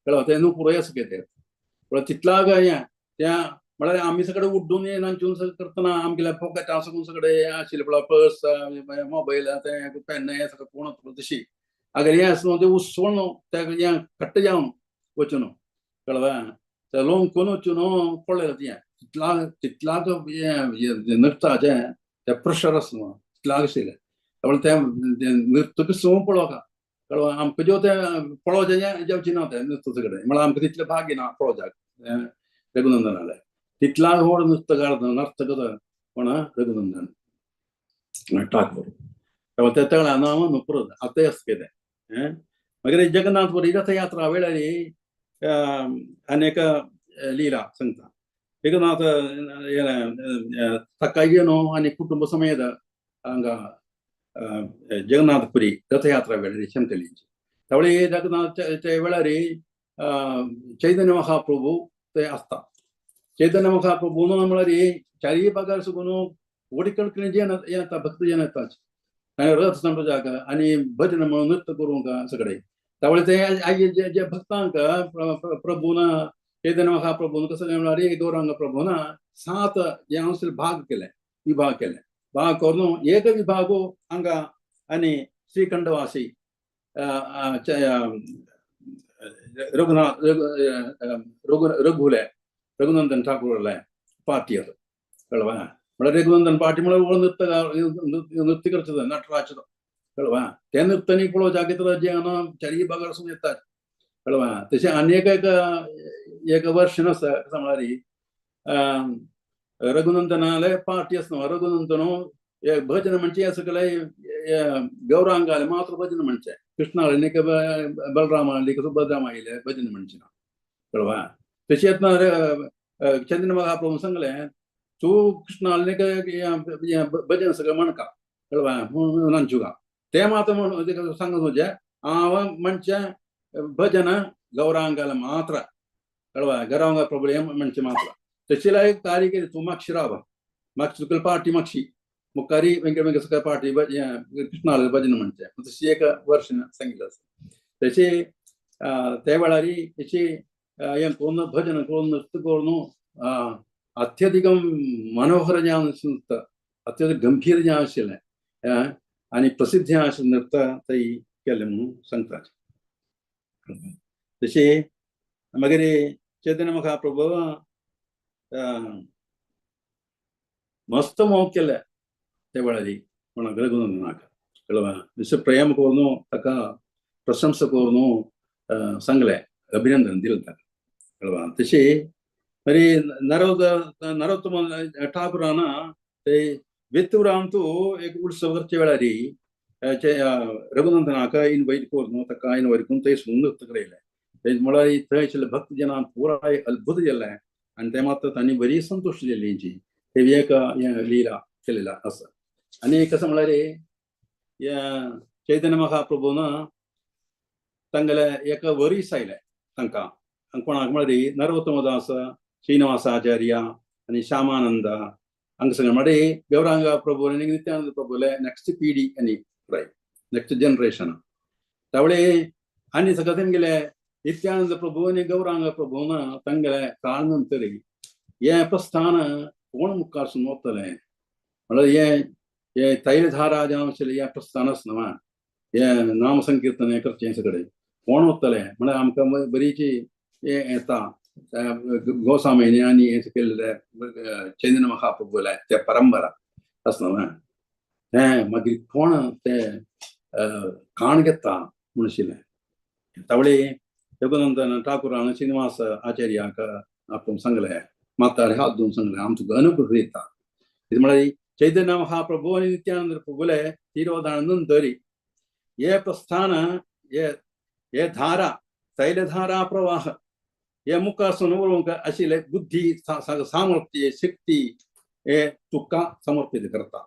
कळ्ळें. तें नुपूर आसा कितें पळय तितलाग हें त्या म्हळ्यार आमी सगळे उड्डून येवन करतना आमगेल्या पोकेटां सगळें सगळे आशिल्लें पळय पर्स मोबायल तें पेन हें सगळें कोण तशी अगर हें आसा न्हू तें उसोवन तें हें कट्ट जावन वचून कळ्ळें. तें लोंकून वचून पडलें तें तितलाक तितलाक हें नृत्याचें तें प्रेशर आसा न्हू तितलाक आशिल्लें. त्यामुळे तें नृत्य सो पळोवका कळ्ळें. आमकां ज्यो तें पळोवचें जावचें ना तें नृत्य सगळें म्हळ्यार आमकां तितलें भाग्य ना पळोवच्याक रघुनंदनालें तितला व्हड नृत्यकार नर्तक कोण रघुनंदन ठाकूर. त्या तळ्या नांव नुपूर आतां आसा कितें. मागीर जगन्नाथपुरी रथयात्रा वेळार अनेक लीला सांगता. जगन्नाथ ताका येवन आनी कुटुंब समेत हांगा जगन्नाथपुरी रथयात्रा वेळार शमतली. त्यावेळी जगन्नाथ वेळार चैतन्य महाप्रभू ते आसता. चैतन्य महाप्रभू म्हळ्यार चारीय भागार सुकून कोटिकणकिणी जन येता भक्त जन येतात आनी रथ समजाक आनी भजन म्हणून नृत्य करूंक सगळे. त्यावेळी ते जे भक्तांक प्रभून चैतन्य महाप्रभून कसं काय म्हळ्यार गौरांग प्रभून 7 जे हांव भाग केले विभाग केले. भाग करून एक विभाग हांगा आनी श्रीखंडवासी रघुनाथ रघुले रघुनंदन ठाकूरले पार्टी ಅದು कळवा. म्हळ्यार रघुनंदन पार्टी म्हळ्यार व्हड नृत्य नृत्य करचो नटराजचो कळवा. ते नृत्यानी पळोवच्याक तर जे चारीय भागार सून येतात कळवा. तशें आनी एक एक वर्शन आसा कसं म्हळ्यार रघुनंदनाले पार्टी आसा. रघुनंदन भजन म्हणचे सगळे गौरांगाले मात्र भजन म्हणचे कृष्णाले बलरामाले सुभद्राम आयले भजन म्हणचे ना कळवा. तशें येतना चंद्र महाप्रभू सांगलें तूं कृष्णाले भजन सगळें म्हणका कळवा नांचुका ते मात्र म्हण सांगत म्हणजे हांव म्हणचें भजन गौरांगाले मात्र कळवा गौरांग प्रभू म्हणचें मात्र. तशें एक तारीख तूं मागशी राव मागशी तुका पार्टी मागशी मुखारी वेंकट वेंकट सगळ्या पार्टी कृष्णाले भजन म्हणचें तशी एक वर्ष सांगिल्लें आसा. तशें त्या वेळार तशी हें करून भजन करून नृत्य करून अत्यधिकम मनोहर जावन नृत्य अत्यधिक गंभीर जावन आशिल्लें आनी प्रसिद्ध आशिल्लें नृत्य थंय केलें म्हणून सांगता. तशें मागीर चैतन्य महाप्रभू मस्त मोग केलें त्या वेळार कोणाक रघुनंदनाक कळवा. जशें प्रेम करून ताका प्रशंसा करून सांगलें अभिनंदन दिलें ताका कळवा. तशें मागीर नरोत्तम ठाकुरान ते वेत्तुरांतू एक उत्सव करचे वेळार रघुनंदनाक इनवायट करून ताका इनवायट करून थंय सुंदर नृत्य करयलें. थंय म्हळ्यार थंय आशिल्ले भक्त जनांक पुराय अद्भुत जालें आनी तें मात्र तांणी बरी संतुश्ट जाली तेंची. ते एक हें लीला केलेला आसा. आनी कसं म्हळ्यार ह्या चैतन्य महाप्रभून तांगेले एक वरीस आयलें तांकां कोणाक म्हळ्यार नरोत्तमदास श्रीनिवास आचार्य आनी श्यामानंद हांगा सगळें म्हळ्यार गौरांग प्रभू आनी नित्यानंद प्रभूले नेक्स्ट पिढी आनी पुराय नेक्स्ट जनरेशन. त्यावेळी आनी सगळें तेमगेले नित्यानंद प्रभू आनी गौरांग प्रभून तांगेले काळ नंतर हें प्रस्थान कोण मुखार सून वतलें म्हळ्यार हें हें तैलधारा जावन आशिल्लें हें प्रस्थान आसा न्हू हें नामसंकीर्तन हें करचें सगळें कोण वतलें म्हळ्यार आमकां बरीची हें येता गोस्वामींनी आनी हें केल्लें चैतन्य महाप्रभूलें तें परंपरा आसा न्हू हें मागीर कोण तें काण घेता म्हूण आशिल्लें. तावळी रघुनंदन ठाकुरान श्रीनिवास आचार्याक आपूण सांगलें मातार हात धुवन सांगलें आमचो अनुग्रह दिता. कितें म्हळ्यार चैतन्य महाप्रभू आनी नित्यानंद प्रभूले तिरोधान नंतर हे प्रस्थान हे हे धारा तैलधारा प्रवाह हे मुखार उलोवंक आशिल्ले बुद्धी सामर्थ्य शक्ती हे तुका समर्पित करता.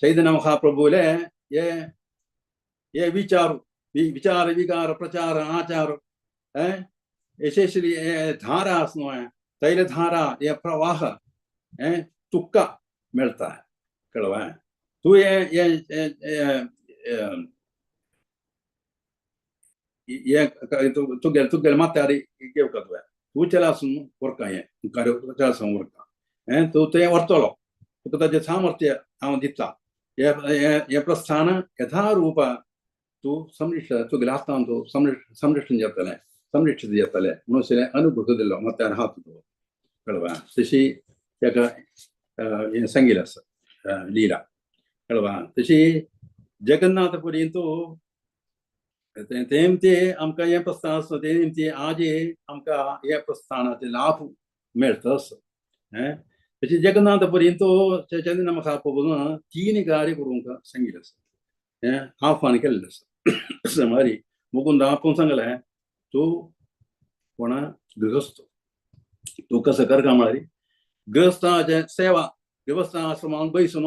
चैतन्य महाप्रभुले हे हे विचार विचार विकार प्रचार आचार यशस्वी धारा आस न्हू तैलधारा हे प्रवाह तुका मेळटा कळवा. तूं हे हे तुगेले तुगेले माथ्यार घेवका तुवें तूं चलासून व्हरका हें मुखार चलासून व्हरका हें तूं तें व्हरतलो तुका ताजें सामर्थ्य हांव दिता. हें प्रस्थान यथारूप तूं संरक्ष तुगेले हातान तूं संरक्षण जातलें संरक्षित जातलें म्हणून अनुग्रह दिलो माथ्यार हात दवर कळवा. तशी ताका हें सांगिल्लें आसा लीला कळवा. तशी जगन्नाथपुरींतू तेम ते आमकां हें प्रस्थान आसा ते निमती आजी आमकां हे प्रस्थानाचे लाभ मेळटा असो. तशी जगन्नाथपुरींतू चैतन्य महाप्रभून तीन कार्य करूंक सांगिल्लें आसा हें आव्हान केल्लें आसा. मारी मुकुंद आपूण सांगलें तूं कोणा गृहस्थ तूं कसो करता म्हळ्यार गृहस्थाचे सेवा गृहस्थ आश्रमान बैसून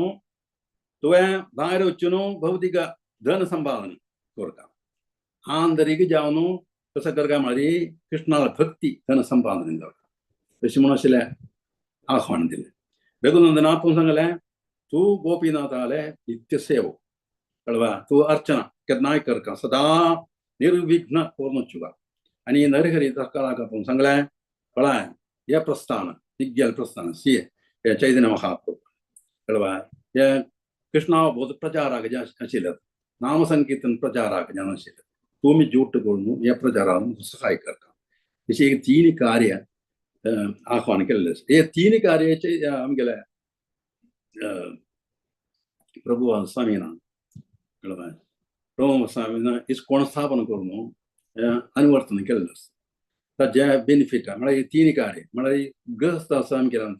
तुवें भायर वचून भौतिक धन संपादन करता आंतरीक जावन कसो करता म्हळ्यार कृष्णाला भक्ती धन संपादन करता तशें म्हणून आशिल्लें आव्हान दिलें. रघुनंदन आपूण सांगलें तूं गोपीनाथाले नित्य सेव कळवा तूं अर्चना केन्नाय करता सदा निर्विघ्न करून वचुका. आनी नरहरी तक्कळाक आपूण सांगलें कळाय हे प्रस्थान निग्गेल प्रस्थान सी हे चैतन्य महाप्रभू कळवा हे कृष्णावबोध प्रचाराक जे आशिल्ले नामसंकीर्तन प्रचाराक जावन आशिल्ले तुमी जूट करून हे प्रचाराक सहाय करता. अशी एक तीन कार्य आव्हान केल्लें आसा. हे तीन कार्याचे आमगेले प्रभु स्वामीना कळवा प्रभु स्वामीना इस्कोण स्थापन करून अनुवर्तन केल्लें आसा. ताजे बेनिफीट म्हळ्यार तीन कार्य म्हळ्यार गृहस्थ आसा आमगेले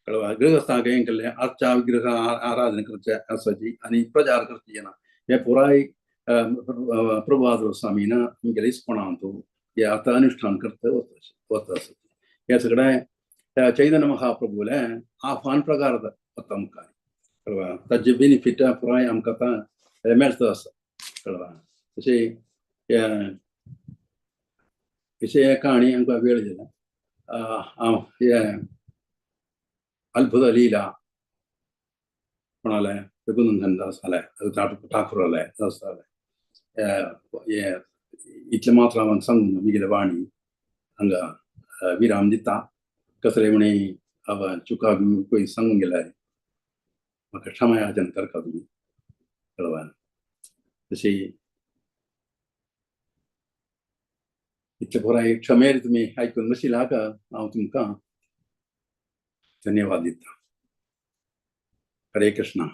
कळवा गृहस्थाक हें केल्लें अर्चा विग्रह आराधना करचे आसाची आनी प्रचार करचे ना हे पुराय प्रभुपाद स्वामीन आमगेले इस्कोणांत हे आतां अनुष्ठान करता वता आसा. हे सगळें चैतन्य महाप्रभूले आव्हान प्रकार वता मुखार कळवा ताजे बेनिफीट पुराय आमकां आतां मेळटा आसा कळवा. तशें अशें काणी आमकां वेळ दिला हांव हे अद्भुत लीला कोणाले रघुनंदन दास आले ठाकूर आले दास आले हे इतलें मात्र हांव सांगून म्हगेले वाणी हांगा विराम दिता. कसले म्हणी हांव चुका पळय सांगून गेल्यार म्हाका क्षमायाचन करता तुमी कळवा. तशी इतले पुराय क्षमेर तुमी आयकून बशिल्ले हांव तुमकां धन्यवाद दिता. हरे कृष्णा.